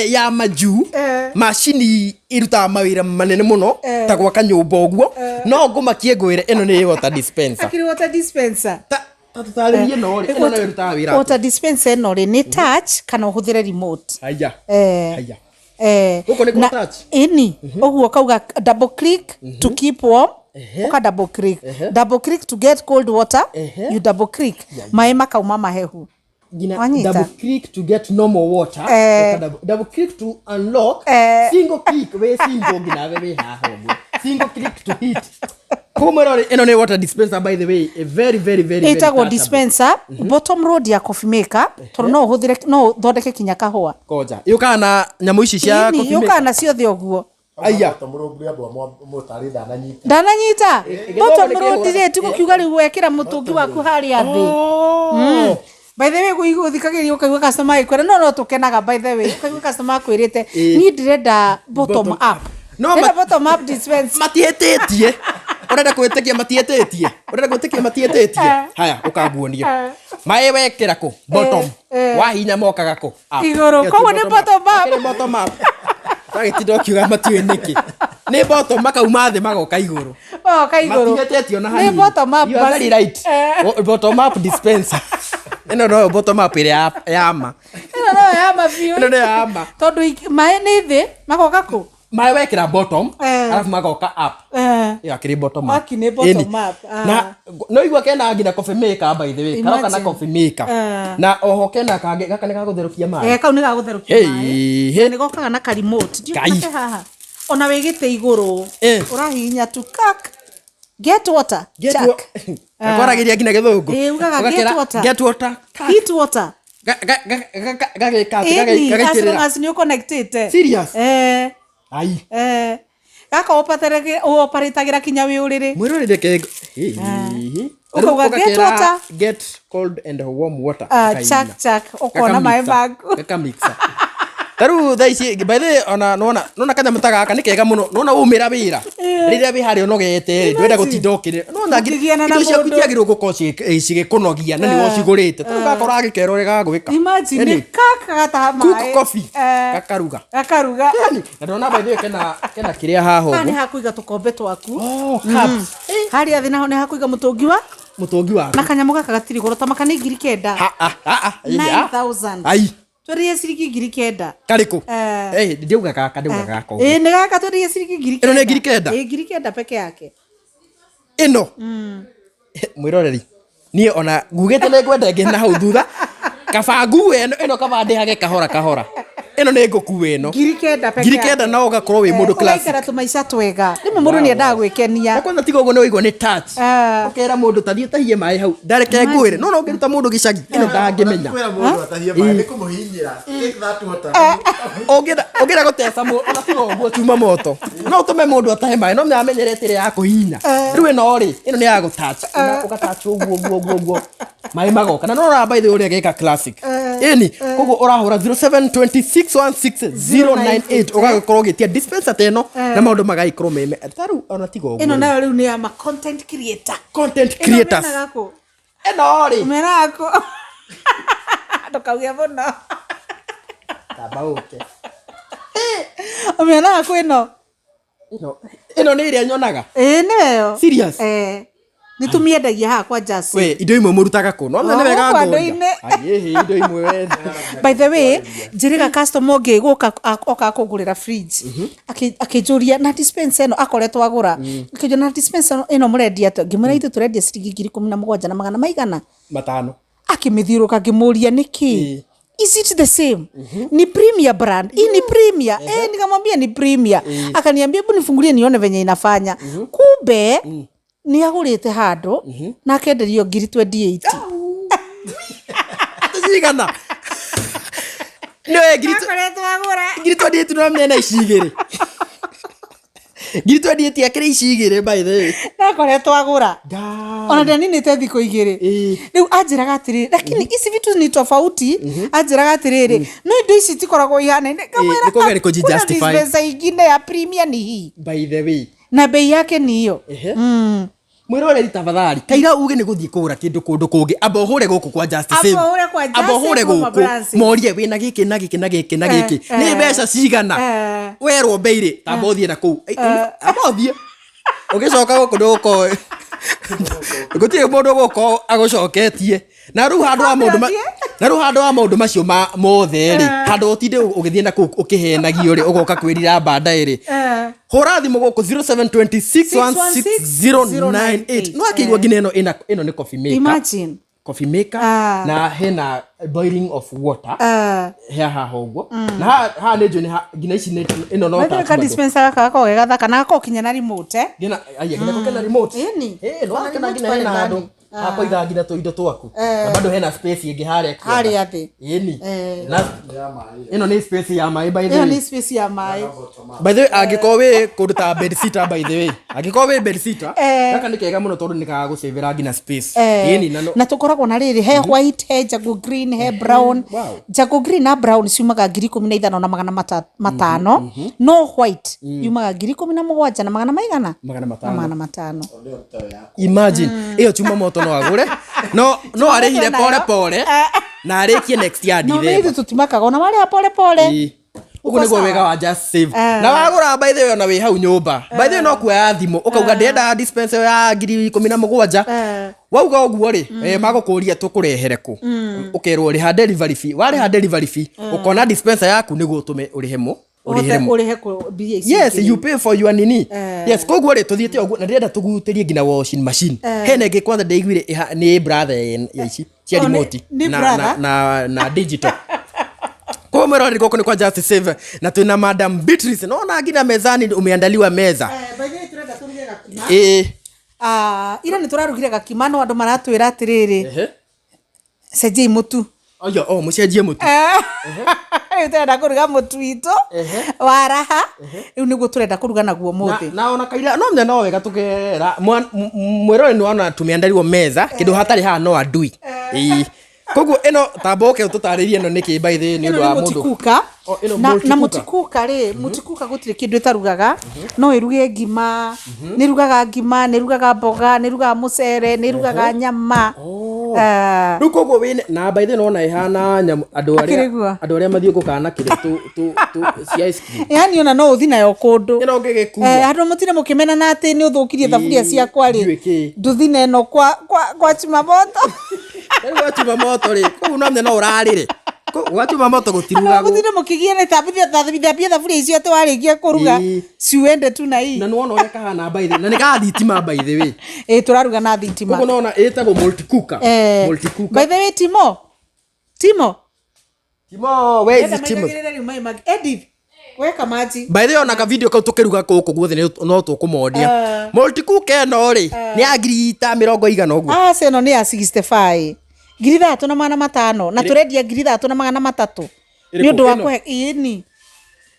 ya majuu. Macini irutaga mawĩra manene mũno ta gwaka nyũmba ũguo, no ngũmakie ngwĩre ĩno nĩ water dispenser. Akĩrĩ water dispenser. Ta tũtarĩrie no rĩ, ĩno nayo ĩrutaga wĩra atĩa? Water dispenser ĩno rĩ, nĩ touch kana ũhũthĩre remote. Haya. Haya. Gũkũ nĩ kwa touch? Ĩni, ũguo kauga double click to keep warm. Ũka double click, double click to get cold water. You double click, maĩ makauma mahehu. Nginya Wanyita? double click to get normal water. Ũka double click to unlock. Single click we single nginya we wĩ haha ũguo, single click to heat. Koguo mwĩroreri, ĩno nĩ water dispenser, by the way, a very very very very Ĩtagwo touchable. dispenser, bottom road ya coffee maker, tondũ no ũhũthĩre, no ũthondeke kinya kahũa. Koja yũkaga na nyamũ ici cia Ĩni, coffee maker. yũkaga na ciothe ũguo. Aya. Mũtarĩ ndananyita. Ndananyita. Ĩ, Bottom gĩthũngũ nĩ road kĩhũra. rĩ, tigũkiuga rĩu wekĩra mũtũngi waku harĩa thĩ. Oh. By the way, gũthikagĩrĩria ũkaigua customer agĩkwĩra, no tũkenaga, by the way, ũkaigua customer akwĩrĩte, niĩ ndĩrenda bottom Bottom up. No, Ndĩrenda bottom up dispenser. Matiĩtĩtie, ũrenda kwĩtĩkia matiĩtĩtie, ũrenda gwĩtĩkia matiĩtĩtie. Haya, ũkanguonia maĩ wekĩra kũ bottom, wahinya mokaga kũ? Up. Igũrũ. Ĩyo ti Koguo nĩ bottom up. Akĩrĩ bottom up. Wagĩtinda ũkiuga matiũĩ nĩkĩ nĩ bottom, makauma thĩ magoka igũrũ. Magoka igũrũ. Matihetĩtio na Nĩ hanini. bottom up You are very basi. right. Bottom up dispenser ĩno noyo bottom up ĩrĩa ya ma. Ĩno noyo ya ma biũ. Ĩno nĩyo ya ma. Tondũ maĩ nĩ thĩ magoka kũ? Maĩ wekĩra bottom, arabu magoka up. Ĩyo akĩrĩ bottom up. Aki nĩ bottom Ĩni. up, ah. Na no igua kena nginya coffee maker, by the way, karoka na Imagine. coffee maker. Na oho kena kangĩ gaka nĩ gagũtherũkia maĩ. Kau nĩ gagũtherũkia Hey, maĩ. hey. Nĩ gokaga na ka remote. Ndiũĩ Ngai. kana ke haha ona wĩ gĩtĩ igũrũ, ũrahihinya tu, kak, get water. Get Chuck. Gakwaragĩria nginya gĩthũngũ. Ĩ, ugaga Ũgakĩra, get water. Get water. Kak. Heat water. Gagĩka atĩ, Ĩni, as gagaitĩrĩra. long as nĩ ũconnectĩte. Serious? Eh. Ai. Gaka ũoparĩtagĩra kinya wĩ ũrĩrĩ. Mwĩrorere ke. Ũkauga, "Get water." Get cold and warm water. Ah, Ũkahihinya. chak chak, ũkona maĩ maku. Gakamixa. Ta rĩu thaa ici, by the way, ona nona nona kanyamũ ta gaka nĩ kega mũno, nona waumĩra wĩra rĩrĩa wĩ harĩa ũnogete rĩ, ndwenda gũtinda ũkĩrĩra, nona Ũkĩgiana na indo ciaku mũndũ. itiagĩrĩirwo gũkorwo cigĩkũnogia na nĩwe ũcigũrĩte. Ta rĩu gaka ũragĩkera ũrĩa gagwĩka. Imagine, Yaani, nĩ kaka gataha maĩ. Cook coffee. Gakaruga. Gakaruga. Yaani, na ndona by the way kena kĩrĩa haha Haha nĩ ũguo. hakũiga tũkombe twaku. Oh, cups. Harĩa thĩ naho nĩ hakũiga mũtũngi wa Mũtũngi waku. Na kanyamũ gaka gatirĩ goro, ta maka nĩ 9,000. Ha, ah, ah, ah, ĩ, ah. 9,000. Ai. Twenderie ciringi 9,000. Karĩkũ? Eh. Eh, ndiauga gaka, ndauga gaka ũguo. Ĩ, nĩ gaka twenderie ciringi 9,000. Ĩno nĩ 9,000? Ĩ, 9,000 peke yake. Ĩno mwĩroreri, niĩ ona ngugĩte nĩ ngwenda ĩngĩ na hau thutha, kaba ngue ĩno, ĩno kaba ndĩhage kahora kahora, ĩno nĩ ngũkua ĩno. 9,000 peke 9,000 na ũgakorwo wĩ mũndũ classic. Ũgaikara tũmaica twega, rĩmwe mũndũ nĩ endaga gwĩkenia. Na kwanza tiga ũguo nĩ ũigua nĩ touch. Ũkera mũndũ tathiĩ ũtahie maĩ hau, ndareke ngwĩre no ũngĩruta mũndũ gĩcagi ĩno ndangĩmenya. Kwĩra mũndũ atahie maĩ nĩ kũmũhihinyĩra. Take that water. Ũngĩenda gũteca mũndũ ona tiga ũguo tuma moto, no ũtũme mũndũ atahe maĩ, no amenyerete ĩrĩa ya kũhihinya. Rĩu ĩno rĩ, ĩno nĩ ya gũtouch, ũgatouch ũguo ũguo ũguo ũguo, maĩ magoka na nora by the way ũrĩa geka classic. Ĩni koguo ũrahũra 0726160098 ũgagĩkorwo ũgĩtia dispenser ta ĩno na maũndũ magagĩkorwo meme ta rĩu ona tiga ũguo. Ĩno nayo rĩu nĩ ya ma content creator. Content Ĩno creators. ũmĩonaga kũ? Ĩno rĩ, Ũmĩonaga kũ? Ndũkauge mũno. Tamba ũke. Ũmĩonaga kũ ĩno? Ĩno nĩ ĩrĩa nyonaga. Ĩĩ, nĩyo. Serious? Eh, nĩ tũmĩendagia haha kwa Jasi. We indo imwe mũrutaga kũ? No nĩ wega Gũkũ ngũria. andũ-inĩ. Ai, ĩhĩ, indo imwe we. By the way, njĩrĩga customer ũngĩ gũka oka kũngũrĩra fridge, akĩnjũria na dispenser ĩno akoretwo agũra, akĩnjũria na dispenser ĩno mũrendia atĩa, ngĩmwĩra ithuĩ tũrendia ciringi 17,000 na magana maigana Matano. Akĩmĩthiũrũka, ngĩmũria nĩkĩ, is it the same, ni premier brand hii, ni premier? Eh, nikamwambia ni premier. Akaniambia, hebu nifungulie nione venye inafanya. Kumbe nĩ agũrĩte handũ na akenderio 28,000. Cigana nĩoe ngiri Akoretwo agũra. 28 no mena ici igĩrĩ, 28,000 akĩrĩ ici igĩrĩ, by the way. Akoretwo agũra. Ngai. Ona ndianinĩte thikũ 2. Ĩĩ. Rĩu anjĩraga atĩrĩrĩ, lakini ici vitu ni tofauti. Anjĩraga atĩrĩrĩ, no indo ici itikoragwo ihanaine. Ngamwĩra, Nĩ kũgeria "Hakuna kũji-justify." dispenser ingine ya premium ni hii By the way, na bei yake ni hiyo. Ehe. Mwiroreri tafadhali, kaira uge nĩ gũthiĩ kũgũra kĩndũ kũndũ kũngĩ, amba ũhũre gũkũ kwa Just Amba Save. ũhũre kwa Just Amba ũhũre Save Home gũkũ Appliances. morie wĩna gĩkĩ na gĩkĩ na gĩkĩ na gĩkĩ, nĩ mbeca cigana, werwo bei rĩ, tamba ũthiĩ na kũu. Amba ũthiĩ ũgĩcoka gũkũ ndũgũkorwo gũtirĩ mũndũ ũgũkorwo agũcoketie. Na rĩu handũ ha maũndũ na rĩu handũ ha maũndũ macio ma mothe rĩ, handũ ũtinde ũgĩthiĩ na kũu ũkĩhenagio rĩ, ũgoka kwĩrira baadaye rĩ, hũra thimũ gũkũ 0726161098. No akĩigua nginya ĩno ĩno nĩ coffee maker. Imagine. Coffee maker. Ah. Na hena boiling of water he haha ũguo, na haha nĩ njũĩ nĩ nginya ici ĩno no Wethere touch ka bado. dispenser gaka gakoragwo ge gathaka na gakoragwo kinya na remote, eh? Nginya aya nginya kena remote. Ĩni. Eh, no Kona akena remote nginya pale hena ndani. handũ hakũiga nginya tũindo twaku, na bado hena space ĩngĩ harĩa kĩanda. Harĩa thĩ. Ĩni. Eh. Na ĩno nĩ space ya maĩ, by the Ĩyo way. nĩ space ya maĩ. By the way, angĩkorwo wĩ kũndũ ta bedsitter, by the way, angĩkorwo wĩ bedsitter, Eh. gaka nĩ kega mũno tondũ nĩ gagũcĩvĩra nginya space. Eh, Ĩni, na no na tũkoragwo na rĩrĩ, he white, he jago green, he brown. Wow. Jago green na brown ciumaga 15,000 na magana 500, no white yumaga 17,000 na magana maigana? Magana Na 500. 500. Imagine, ĩyo chuma moto no agũre, no arĩhire pole pole na arĩkie next year No December. ithuĩ tũtimakaga ona warĩha pole pole. Ĩĩ. Ũguo nĩguo sawa. wega wa Just Save. Eh. Na wagũra, by the way, ona wĩ hau nyũmba, by the way, no kuoya thimũ ũkauga ndĩrenda dispenser ya 17,000. Eh. Wauga ũguo rĩ, magũkũria tũkũrehere kũ, ũkerwo rĩha delivery fee. Warĩha delivery fee, ũkona dispenser yaku nĩguo ũtũme ũrĩhe mũ ũrĩhĩre mũ Ũrĩhe mbia ici Yes, ingĩ. you pay for your nini. Eh. Yes, koguo rĩ, tũthiĩte ũguo na ndĩrenda tũgutĩrie nginya washing machine. Hena ĩngĩ kwanza ndĩiguire nĩ brother ya ici cia Oh, remote nĩ na, brother? na digital. Koguo mwĩroreri, gũkũ nĩ kwa Just Save na twĩna Madam Beatrice. Naona nginya mezani umeandaliwa meza. Eh, by the way, tũrenda tũruge gakima. Ĩĩ. Ah, ira nĩ tũrarugire gakima, no andũ maratwĩra atĩrĩrĩ, Ehe. cenjiai mũtu. Oyo, oh, mũcenjie mũtu. Rĩu tũrenda kũruga mũtu witũ wa raha, rĩu nĩguo tũrenda kũruga naguo mũthĩ. Na ona kaira no menya no wega tukera mwĩrore nĩ wona tumeandaliwa meza kĩndũ hatarĩ haha no andui. Ĩĩ, koguo ĩno tamba ũke ũtũtarĩrie ĩno nĩkĩ, by the way, nĩ Ĩno ũndũ wa nĩ mũndũ. mũtikuka. Oh, ĩno Na multi-cooker. mũtikuka rĩ, mũtikuka gũtirĩ kĩndũ ĩtarugaga. No ĩruge ngima, nĩ ĩrugaga ngima, nĩ ĩrugaga mboga, nĩ ĩrugaga mũcere, nĩ ĩrugaga nyama. Eh, Rĩu koguo wĩna na by the way nona ĩhana nyamũ andũ arĩa Akĩrĩgua. andũ arĩa mathiũngũkaga na kĩrĩa tũ cia ice cream. Yani ona no ũthi nayo kũndũ. Ĩno ũngĩgĩkua. Eh, andũ mũtire mũkĩmenana atĩ nĩ ũthũkirie thaburia ciakwa Ndiũĩ rĩ, kĩ. nduthi na ĩno kwa chumamoto. Rĩu gwachuma moto rĩ, kũu no menya no ũrarĩre. Gwachuma moto gũtirugagwo. Mũtinde mũkĩgiana thambia thaburia icio atĩ warĩkia kũruga, Ĩĩ. ciuende tu na hii. Na nĩwona ũrĩa kahana, by the way, na nĩ ga thitima, by the way. Ĩ, tũraruga na thitima. Koguo nona ĩtagwo multi cooker. Eh, Multi cooker. by the way, Timo, Timo. Timo, where is Timo? Edith, weka maji. By the way, ona ka video kau tũkĩruga gũkũ guothe no tũkũmonia. Multi cooker ĩno rĩ, nĩ ya ngiri ta mĩrongo igana ũguo. Aca, ĩno nĩ ya 65, 3500, na tũrendia 3300 Ĩrĩkũ? nĩ ũndũ wa Ĩno? kũhe ĩni.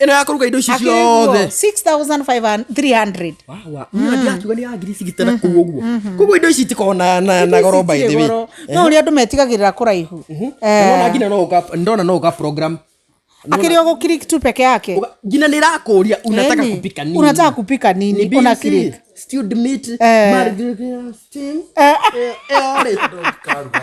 Ĩno ya kũruga indo ici ciothe. 6500. Wawa, niĩ ndirakiuga nĩ ya ngiri cigite na kũu ũguo. Koguo indo ici itikoragwo na goro, by the way. No ũrĩa andũ metigagĩrĩra kũraihu. Nona nginya no ũka ndona no ũka program. Akĩrĩ o gũkiriki tu peke yake. Nginya nĩ ĩrakũria unataka Ĩni. kupika nini? Unataka kupika Ni nini? beans, Una click. stewed meat, Eh. margarita, steam. Eh. Ĩyo rĩ. Ndũkaruga.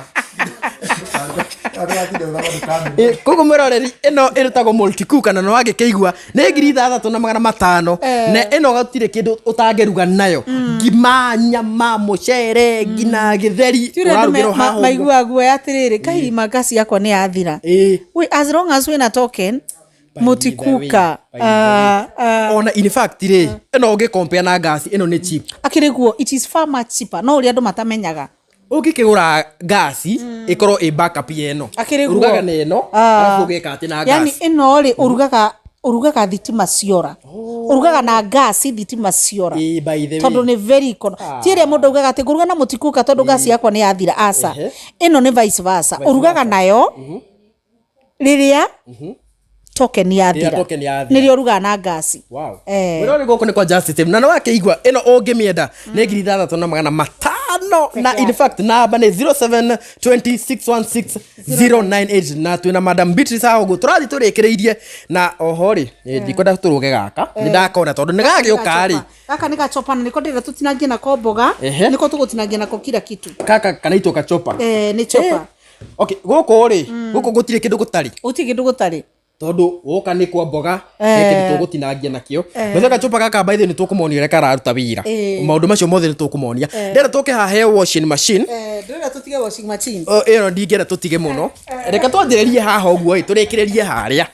Koguo mwĩroreri, ĩno ĩrutagwo multi-cooker na nĩwagĩkĩigua nĩ 6500, na ĩno gũtirĩ kĩndũ ũtangĩruga nayo, ngima, nyama, mũcere, ngina gĩtheri. Ti ũrĩa andũ ũrarugĩrwo haha ũguo. maiguaga guoya atĩrĩrĩ, kai mangasi yakwa nĩ yathira. Ĩĩ. We, as long as wĩna token mũtikuka. By the way. Ona in fact rĩ, ĩno ũngĩ na ngasi ĩno nĩ cheap. Akĩrĩ guo, it is far much cheaper, no ũrĩa andũ matamenyaga. Ũngĩkĩgũra ngasi ĩkorwo ĩ backup ya ĩno. Akĩrĩ guo. Ũrugaga na ĩno, arabu ũgeka atĩ na Yani ngasi. ĩno rĩ, ũrugaga thitima ciora, ũrugaga na ngasi thitima ciora. Ĩĩ, by the way. Tondũ nĩ very econo ti ĩrĩa mũndũ augaga atĩ ngũruga na mũtikuka tondũ ngasi yakwa nĩ yathira, aca. Ĩno nĩ vice versa, ũrugaga nayo rĩrĩa token yathira. Token yathira. Nĩrĩo ũrugaga na ngasi. Wow. Eh. Mwĩrore, gũkũ nĩ kwa Just Save na nĩwakĩigua ĩno ũngĩmĩenda nĩ 6500. Ithano na in fact namba nĩ 0720616098 na twĩna Madam Beatrice haha ũguo tũrathiĩ tũrĩkĩrĩirie na oho rĩ, ndikwenda tũrũge gaka, nĩ ndakona tondũ nĩ gagĩũka rĩ. Gaka nĩ gachopa na nĩko ndĩrenda tũtinangie nako mboga. Nĩko tũgũtinangia nako kila kitu. Kaka kanaitwo kachopa. Eh, nĩ chopa. Okay, gũkũ rĩ, gũkũ gũtirĩ kĩndũ gũtarĩ. Gũtirĩ kĩndũ gũtarĩ. Tondũ woka nĩ kwa mboga, he kĩndũ tũgũtinangia nakĩo. Mbeca gachupa gaka, by the way, nĩ tũkũmonia ũrĩa kararuta wĩra. Maũndũ macio mothe nĩ tũkũmonia. Ndĩrenda tũke haha he washing machine. Eh, ndĩrenda tũtige washing machine. O, ĩno ndingĩenda tũtige mũno. Reke twanjĩrĩrie haha ũguo ĩ, tũrĩkĩrĩrie harĩa.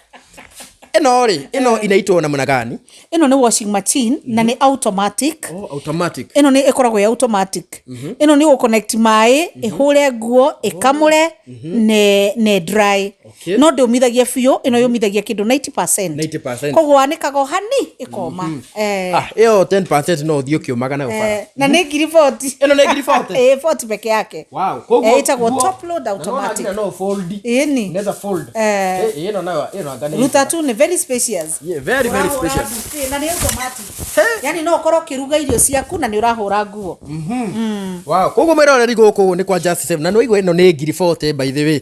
Ĩno rĩ, ĩno inaitwo namna gani? Ĩno nĩ washing machine na nĩ automatic. Oh, automatic. Ĩno nĩ ĩkoragwo ĩ automatic. Ĩno nĩ gũconnect maĩ, ĩhũre nguo, ĩkamũre ne dry. No ndĩũmithagia biũ, ĩno yũmithagia kĩndũ 90%. 90%. Koguo wanĩkaga o hani ĩkoma. Ah, ĩyo 10% no ũthiĩ ũkĩũmaga nayo bara. Na nĩ ngiri 40. Ĩno nĩ ngiri 40? Ĩ, 40 peke yake. Wow, koguo Ĩtagwo top load na nĩwona automatic. nginya no fold. Ĩni. Inaweza fold. Ĩno nayo, ĩno anga nĩ Ruta tu nĩ very spacious. Yeah, very very Ũrahũra spacious. buffet na nĩ automatic. Yani no ũkorwo ũkĩruga irio ciaku na nĩ ũrahũra nguo. Wow, koguo mwĩroreri gũkũ nĩ kwa Just Save na nĩ waigua ĩno nĩ ngiri 40, by the way.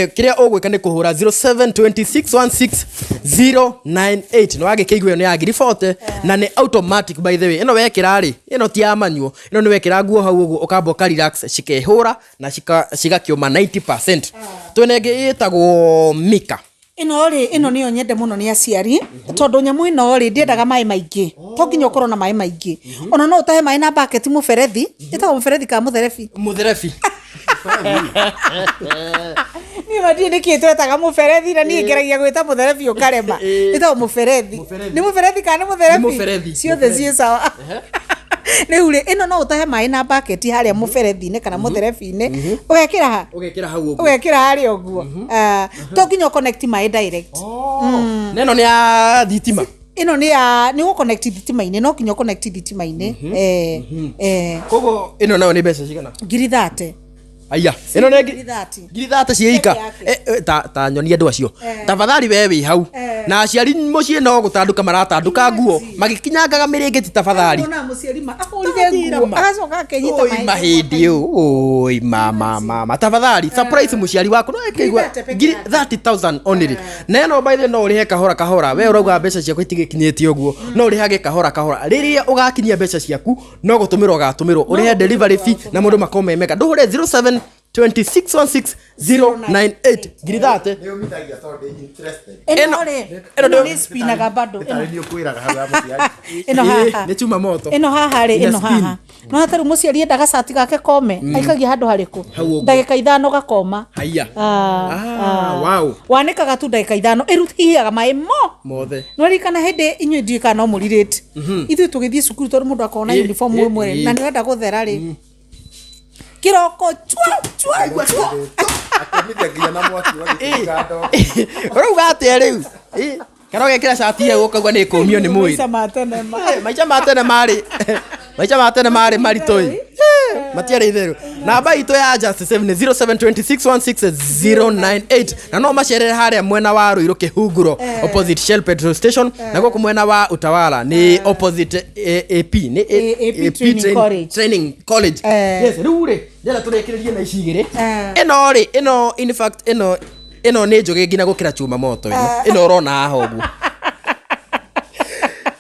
Kĩrĩa ũgwĩka nĩ kũhũra 0726160098. Nĩ wagĩkĩigua ĩyo nĩ ya ngiri 40 na nĩ automatic, by the way. Ĩno wekĩra rĩ, ĩno ti ya manyuo. Ĩno nĩ wekĩra nguo hau ũguo ũkamba ũka relax, cikehũra na cigakĩũma 90%. Twĩna ĩngĩ ĩtagwo Mika. Ĩno rĩ, ĩno nĩyo nyende mũno nĩ aciari, tondũ nyamũ ĩno rĩ, ndĩendaga maĩ maingĩ. To nginya ũkorwo na maĩ maingĩ, ona no ũtahe maĩ na bucket, mũberethi. Ĩtagwo mũberethi kana mũtherebi? Mũtherebi. Niĩ ma ndiũĩ nĩkĩĩ twetaga mũberethi, na niĩ ngeragia gwĩta mũtherebi ũkarema. Ĩtagwo mũberethi. Mũberethi. Nĩ mũberethi kana nĩ mũtherebi? Nĩ mũberethi. Ciothe ciĩ sawa. Rĩu rĩ, ĩno no ũtahe maĩ na bucket harĩa mũberethi-inĩ kana mũtherebi-inĩ, ũgekĩra ha? Ũgekĩra hau ũguo. Ũgekĩra harĩa ũguo. Ah, to nginya ũconnect maĩ direct. Na ĩno nĩ ya thitima. Ĩno nĩ ya nĩ ũgũconnect thitima-inĩ, no nginya ũconnect thitima-inĩ. Eh. Koguo ĩno nayo nĩ mbeca cigana? Ngiri 30. Aya, ĩno nĩ Ngiri 30. Ngiri 30 ciĩika. Peke yake. Ta nyonia andũ acio. Tafadhali we wĩ hau. Na aciari mũciĩ no gũtanduka maratandũka nguo magĩkinyangaga mĩrĩngĩti, tafadhali. Ona mũciari ma ahũrire nguo agacoka akenyita Oi maĩ. mahĩndĩ ũ, oi mama mama, tafadhali surprise mũciari waku no ĩkĩigua. 30 peke Ngiri yake. 30,000 only. Na ĩno, by the way, no ũrĩhe kahora kahora. We ũrauga mbeca ciaku itigĩkinyĩtie ũguo, no ũrĩhage kahora kahora. Rĩrĩa ũgakinyia mbeca ciaku, no gũtũmĩrwo ũgatũmĩrwo, ũrĩhe delivery fee na mũndũ makorwo me mega. Ndũhũre 0726160098, ngiri 30. Nĩ ũmithagia tondũ ndĩ interested. Ĩno rĩ, Ĩno ĩno nĩ spinaga bado ĩno. Tarĩ niĩ ũkwĩraga hau ya mũciari. Ĩno haha. Nĩ chuma moto. Ĩno haha rĩ, Ina ĩno spin. haha no hatarĩ mũciari enda gacati gake kome, aikagia handũ harĩkũ? Hau ũguo. Ndagĩka 5 gakoma. Haiya. Ah, Ah, wow. Wanĩkaga tu ndagĩka 5, ĩhihaga maĩ mo Mothe. Nĩwaririkana hĩndĩ inyuĩ, ndiũĩ kana no mũrirĩte, ithuĩ tũgĩthiĩ cukuru, tondũ mũndũ akorwo na uniform ĩmwe rĩ, na nĩwenda gũthera rĩ, kĩroko chwa chwa chwa. Akĩũmithia nginya na mwaki ũgagĩtuĩka ndoo. Ũrauga atĩa rĩu? Kana ũgekĩra cati ĩyo ũkauga nĩ ĩkũmio nĩ mwĩrĩ. Maica ma tene ma. Maica ma tene marĩ maritũ ĩ. Matiarĩ itherũ. Namba itũ ya Just Save nĩ 0726160098 na no macerere harĩa mwena wa Ruiru Kĩhunguro, opposite Shell petrol station, na gũkũ mwena wa Utawala nĩ opposite AP nĩ AP Training College. Training College. Yes, rĩu rĩ, ndĩrenda tũrĩkĩrĩrie na ici igĩrĩ. Ĩno rĩ, ĩno in fact ĩno nĩ njũgĩ nginya gũkĩra chuma moto. Ĩno ũrona haha ũguo,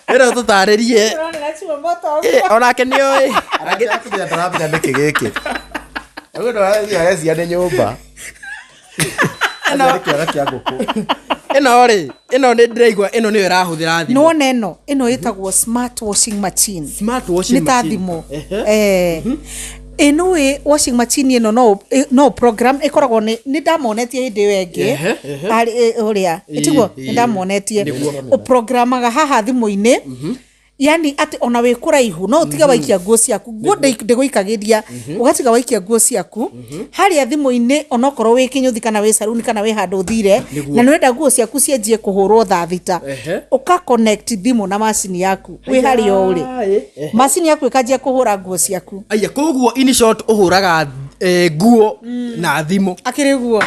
ĩno tũtarĩrie. Ũronera chuma moto. Onake nĩ oĩ. Anake atumia ndaramenya nĩkĩ gĩkĩ. Rĩu ĩno arecia nĩ nyũmba. Acio nĩ kĩara kĩa ngũkũ. Ĩno rĩ, ĩno nĩ ndĩraigua ĩno nĩyo ĩrahũthĩra thimũ. Nĩwona ĩno ĩtagwo smart washing machine. Smart washing Nĩ ta machine. thimũ. Ĩno ĩ washing machine ĩno no program ĩkoragwo nĩ ndamonetie hĩndĩ ĩyo ĩngĩ. Ehe, ehe. Harĩ ũrĩa ĩtiguo nĩ ndamonetie. Ũprogramaga haha thimũ-inĩ, yani atĩ ona wĩ kũraihu no ũtige waikia nguo ciaku, nguo ndĩgũikagĩria, ũgatiga waikia nguo ciaku harĩa thimũ-inĩ, onokorwo wĩ kĩnyũthi kana wĩ saruni kana wĩ handũ ũthire na nĩwenda nguo ciaku cianjie kũhũrwo thaa 6, ũka connect thimũ na macini yaku wĩ harĩa o ũrĩ, macini yaku ĩkanjia kũhũra nguo ciaku. Aya, koguo in short ũhũraga nguo na thimũ. Akĩrĩ guo.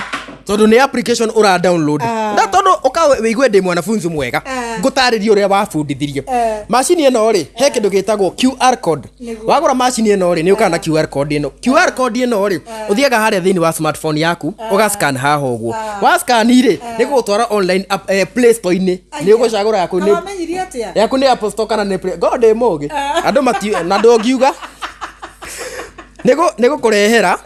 Tondũ nĩ application ũra download na tondũ ũka No wĩigue ndĩ mwanafunzi mwega. Eh. Ngũtarĩrie ũrĩa wabundithirie. Eh. Macini ĩno rĩ, he kĩndũ gĩtagwo QR code. Nĩguo. Wagũra macini ĩno rĩ, nĩ ũkaga na QR code ĩno. QR code ĩno rĩ, ũthiaga harĩa thĩinĩ wa smartphone yaku, ũga scan haha ũguo. Wa scan rĩ, nĩ gũgũtwara online app, Play Store-inĩ. Nĩ ũgũcagũra yaku Na nĩ wamenyirie atĩa? yaku nĩ Apple Store kana nĩ Play. Ngo ndĩ mũgĩ. Andũ mati na ndũngiuga. Nĩ gũkũrehera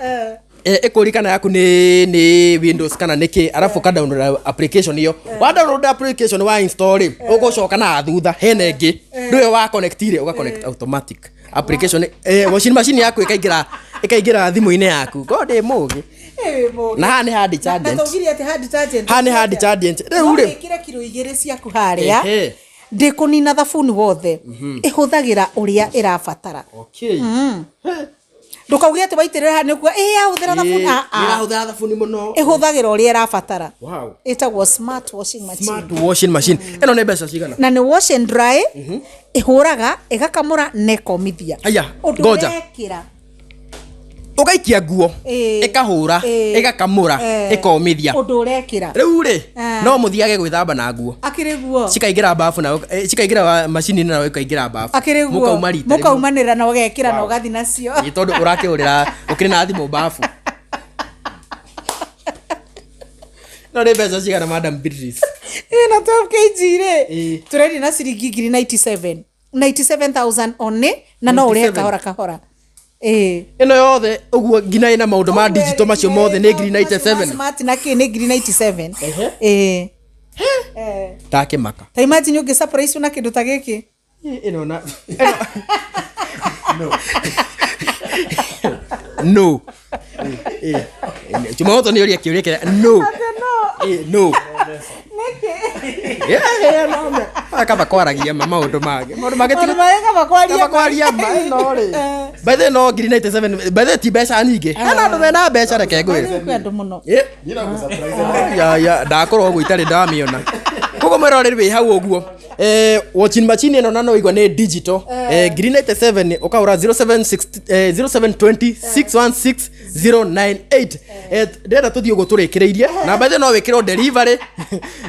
ĩkũri kana yaku nĩ Windows kana nĩ kĩ, arabu ka download application ĩyo. Wa download application, wa install rĩ, ũgũcoka na thutha hena ĩngĩ rĩu wa connect rĩ, ũga connect automatic application, washing machine yaku ĩkaingĩra thimũ-inĩ yaku. Ngo ndĩ mũgĩ. Ĩ, mũgĩ. Na haha nĩ ha Na detergent. twaugire atĩ ha detergent. Haha nĩ ha detergent rĩu No rĩ. wĩkĩre kiro 2 ciaku harĩa. Ehe. Ndĩkũnina thabuni wothe, ĩhũthagĩra ũrĩa ĩrabatara. Okay. Ndũkauge atĩ waitĩrĩra haha nĩ ũkuga ĩ yahũthĩra thabuni. Ah, ah. Nĩrahũthĩra thabuni mũno. Ĩhũthagĩra ũrĩa ĩrabatara. Wow. Ĩtagwo smart washing machine. Smart washing machine ĩno nĩ mbeca cigana? Na nĩ wash and dry, ĩhũraga, ĩgakamũra na ĩkomithia. Aya, Ũndũ ngoja. ũrekĩra. Ũgaikia nguo, Ĩĩ. ĩkahũra, Ĩĩ. ĩgakamũra, ĩkomithia. Ũndũ ũrekĩra. Rĩu rĩ, Eh. no mũthiage gwĩthamba na nguo. Akĩrĩ guo. Cikaingĩra bafu na cikaingĩra macini-inĩ na ĩkaingĩra bafu. Akĩrĩ guo. Mũkauma rita rĩmwe. Mũkaumanĩra na ũgekĩra na ũgathi nacio. Ĩ, tondũ ũrakĩhũrĩra ũkĩrĩ na thimũ bafu. No nĩ mbeca cigana, Madam Beatrice? Ĩna 12 kg rĩ, Ĩĩ. tũrendia na ciringi ngiri 97, 97,000 only, na no ũrĩhe 97. kahora kahora. Ĩĩ. Ĩno yothe ũguo nginya ĩna maũndũ ma digital macio mothe nĩ ngiri 97? Smart na kĩ nĩ ngiri 97. Ehe. Ĩĩ. Ndakĩmaka. Ta imagine ũngĩ surprise na kĩndũ ta gĩkĩ. Ĩno na no Jumamoto nĩ ũria kĩũria kĩrĩa no. Ĩ, no. Yeah, yeah, no, no. Kaba kwaragia ma maũndũ mangĩ Maũndũ mangĩ kaba kwaria kaba ma. Kwaria ma ĩno rĩ, by the way, no ngiri 97 by the way, ti mbeca nyingĩ. Hena andũ mena mbeca, reke ngwĩre. Kwĩ andũ mũno. Ĩ. Niĩ no ngũ-surprise. Ya ndakorwo ũguo itarĩ ndamĩona. Koguo mwĩroreri wĩ hau ũguo, watching machine ĩno na no igua nĩ digital, ngiri 97, ũkahũra 076 0720 616 098. Ndĩrenda tũthiĩ ũguo tũrĩkĩrĩirie na by the way, no wĩkĩrwo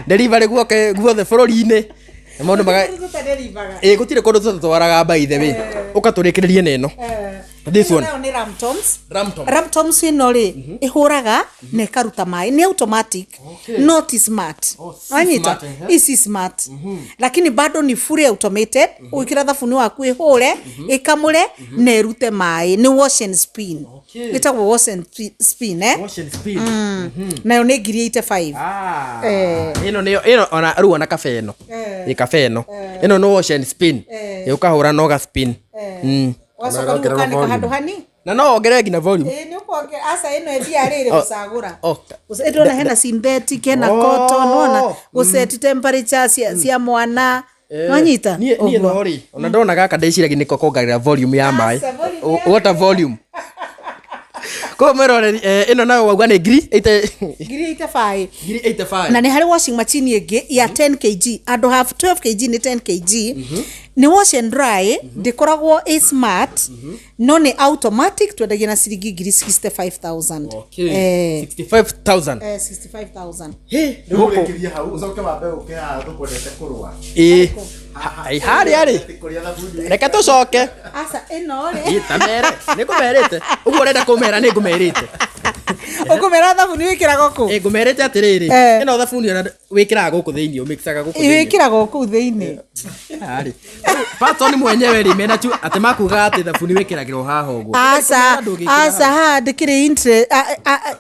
delivery guoke guothe bũrũri-inĩ. Na maũndũ maga ĩ gũtirĩ kũndũ tũtatwaraga. By the way, ũka tũrĩkĩrĩrie na ĩno, this one. Nayo nĩ Ramtoms. Ramtom. Ramtoms ĩno rĩ, ĩhũraga na ĩkaruta maĩ, nĩ automatic not smart. Oh, si Wanyita? smart, ehe. Ici smart, lakini bado ni fully automated. Ũgĩkĩra thabuni waku ĩhũre, ĩkamũre na ĩrute maĩ. Nĩ wash and spin. Okay. Ĩtagwo wash and spin, eh. Wash and spin. Nayo nĩ ngiri 85. Ah. Eh. Ĩno nĩyo ĩno ona rĩu ona kabe ĩno. Eh. Ĩ kabe ĩno. Ĩno no wash and spin. Eh. Ĩ ũkahũra na ũga spin. Wacoka rĩu Ongerera ũkanĩka volume. handũ hani. Na no wongerere nginya volume. Ĩ, nĩ ũkuongerera. Aca, ĩno ĩthiaga rĩrĩ Oh. gũcagũra. Oh. Ndĩrona hena synthetic, hena Oh. cotton, wona gũceti temperature cia mwana. Nwanyita? Niĩ no rĩ, ona ndona gaka ndĩciragia nĩko kongerera volume ya maĩ. Aca, volume ya Water volume. Koguo mwĩroreri, ĩno nayo wauga nĩ ngiri 80? Ngiri 85. Ngiri 85. Na nĩ harĩ washing machine ĩngĩ ya 10 kg andũ have 12 kg, nĩ 10 kg, nĩ wash and dry, ndĩkoragwo ĩ smart no nĩ automatic. Twendagia na ciringi ngiri 65,000. Okay. Eh, 65,000. eh, 65,000. Hĩ, Rĩu gũkũ. ũrĩkĩrie hau ũcoke wambe ũke haha tũkwendete kũrũa. Ĩ. Harĩa rĩ. Kũrĩa thabuni. Reke tũcoke. Aca, ĩno rĩ, Ĩ, ta mere nĩ ngũmerĩte ũguo ũrenda kũmera, nĩ ngũmerĩte. Ũkũmera thabuni wĩkĩragwo kũ? Ĩ, ngũmerĩte atĩrĩrĩ, Eh. ĩno thabuni ona wĩkĩraga gũkũ thĩinĩ, ũmĩkicaga gũkũ thĩinĩ. Wĩkĩragwo kũu thĩinĩ. Harĩ Patson mwenyewe rĩ, mena chu atĩ makugaga atĩ thabuni wĩkĩragĩrwo haha ũguo. Aca. Ndũngĩkĩra haha. Aca, haha ndĩkĩrĩ Inlet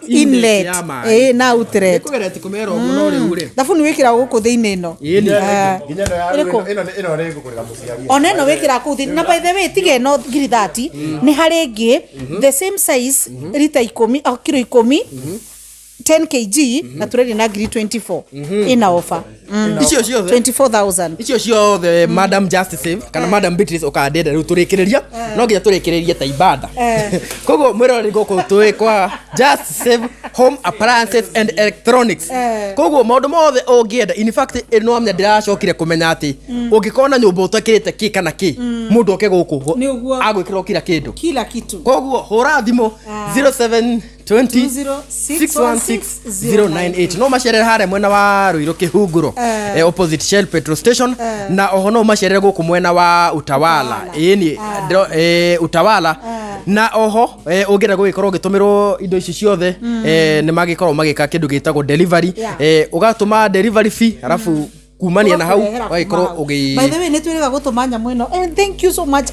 inlet ya maĩ. ĩ na outlet. Nĩkũgeretie kũmera ũguo no rĩu rĩ. Thabuni wĩkĩragwo gũkũ thĩinĩ ĩno. Ĩni. Nginya ĩno ya Ĩrĩkũ? ĩno nĩ ngũgũrĩra mũciari. Ona ĩno wĩkĩraga kũu thĩinĩ. Na by the way, tiga ĩno ngiri 30, nĩ harĩ ĩngĩ the same size, rita 10 o kiro 10, 10 kg, na tũrendia na ngiri 24, ĩna offer. Icio ciothe. 24,000. Icio ciothe, Madam Justice kana Madam Beatrice, ũkandenda rĩu tũrĩkĩrĩria, no nginya tũrĩkĩrĩrie ta ibada. Koguo mwĩroreri, gũkũ twĩ kwa Just Save Home Appliances and Electronics. Koguo maũndũ mothe ũngĩenda, in fact ĩno amenya ndĩracokire kũmenya atĩ ũngĩkorwo na nyũmba ũtekĩrĩte kĩ kana kĩ, mũndũ oke gũkũ Nĩ ũguo. agwĩkĩra o kila kĩndũ. Kila kitu. Koguo hũra thimũ 0720 0720 616 098. No macerere harĩa mwena wa Ruiru Kĩhunguro, opposite Shell petrol station, na oho no macerere gũkũ mwena wa Utawala, ĩni Utawala. Na oho ũngĩenda gũgĩkorwo ũgĩtũmĩrwo indo ici ciothe, nĩ magĩkorwo magĩka kĩndũ gĩtagwo delivery. Ũgatũma delivery fee, arabu kumania na hau Ũgakũrehera ũgagĩkorwo kuma hau. ũgĩ By the way, nä twä rä ga gå tå ma nyamå ä no. Thank you so much.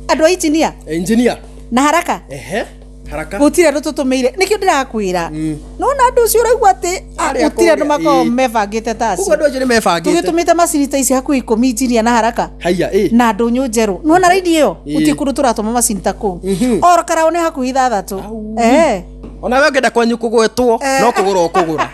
Andå a engineer Engineer na haraka. Ehe, haraka. Gå tirä andå tå tå mä ire nä kä o ndä rakwä ra nona andå å cio å raigua atä Arĩa gå tirä andå kũrĩa, makoragwo ĩĩ. mebangä te Koguo tacio. andũ acio nĩ Tå mebangĩte. gä tå mä te macini ta ici hakuhä ikå engineer na haraka Haiya, ĩ. na ndå nyå njerå nona raini ä yo. Ĩĩ. Gå tirä kå ndå tå ratå ma macini ta kå u oro karao nä hakuhä ithathatå. Ona we ũngĩenda kwanyu kũgwetwo, no kũgũra ũkũgũra.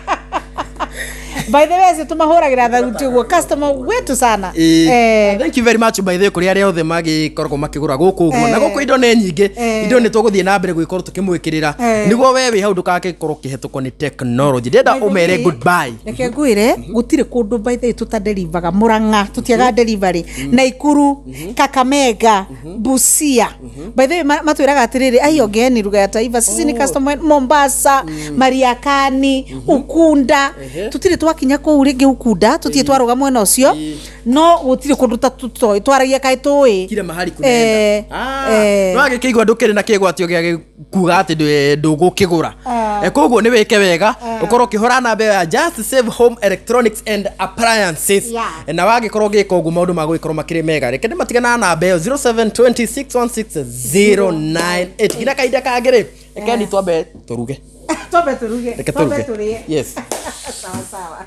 By the way, tå mahå ragä ra tharuti å guo customer wetu sana. Ĩĩ. Thank you very much, by the way, kũrĩ arĩa othe magĩkoragwo makĩgũra gũkũ ũguo, na gũkũ indo nĩ nyingĩ. Indo nĩ tũgũthiĩ na mbere gũgĩkorwo tũkĩmwĩkĩrĩra nĩguo we wĩ hau ndũgagĩkorwo ũkĩhetũkwo nĩ technology. Ndĩrenda ũmere goodbye. Reke ngwire, gutire kundu, by the way, tutadelivaga. Murang'a tutiaga delivery, Naikuru, Kakamega, Busia. By the way, matwiraga atiriri, ai ongeeni lugha ya taifa, sisi ni customer. Mombasa, Mariakani, Ukunda, tutire twakinya kuu ringi. Ukunda tutie twaruga mwena ucio, no gutire kundu ta tutoi twaragia kai tui. Kila mahali kunaenda. No agĩkĩigua ndũkĩrĩ na kĩgwatio gĩa kuga atĩ ndũgũkĩgũra. Koguo nĩ wĩke wega ũkorwo ũkĩhũra namba ĩyo ya Just Save Home Electronics and Appliances. Na wagĩkorwo ũgĩka ũguo, maũndũ magũgĩkorwo makĩrĩ mega. Reke ndĩmatigana na namba ĩyo 0720616098 nginya kahinda kangĩ rĩ, rekeni twambe tũruge. Twambe turuge. Reke Twambe tũruge. turie. Yes. Sawa sawa.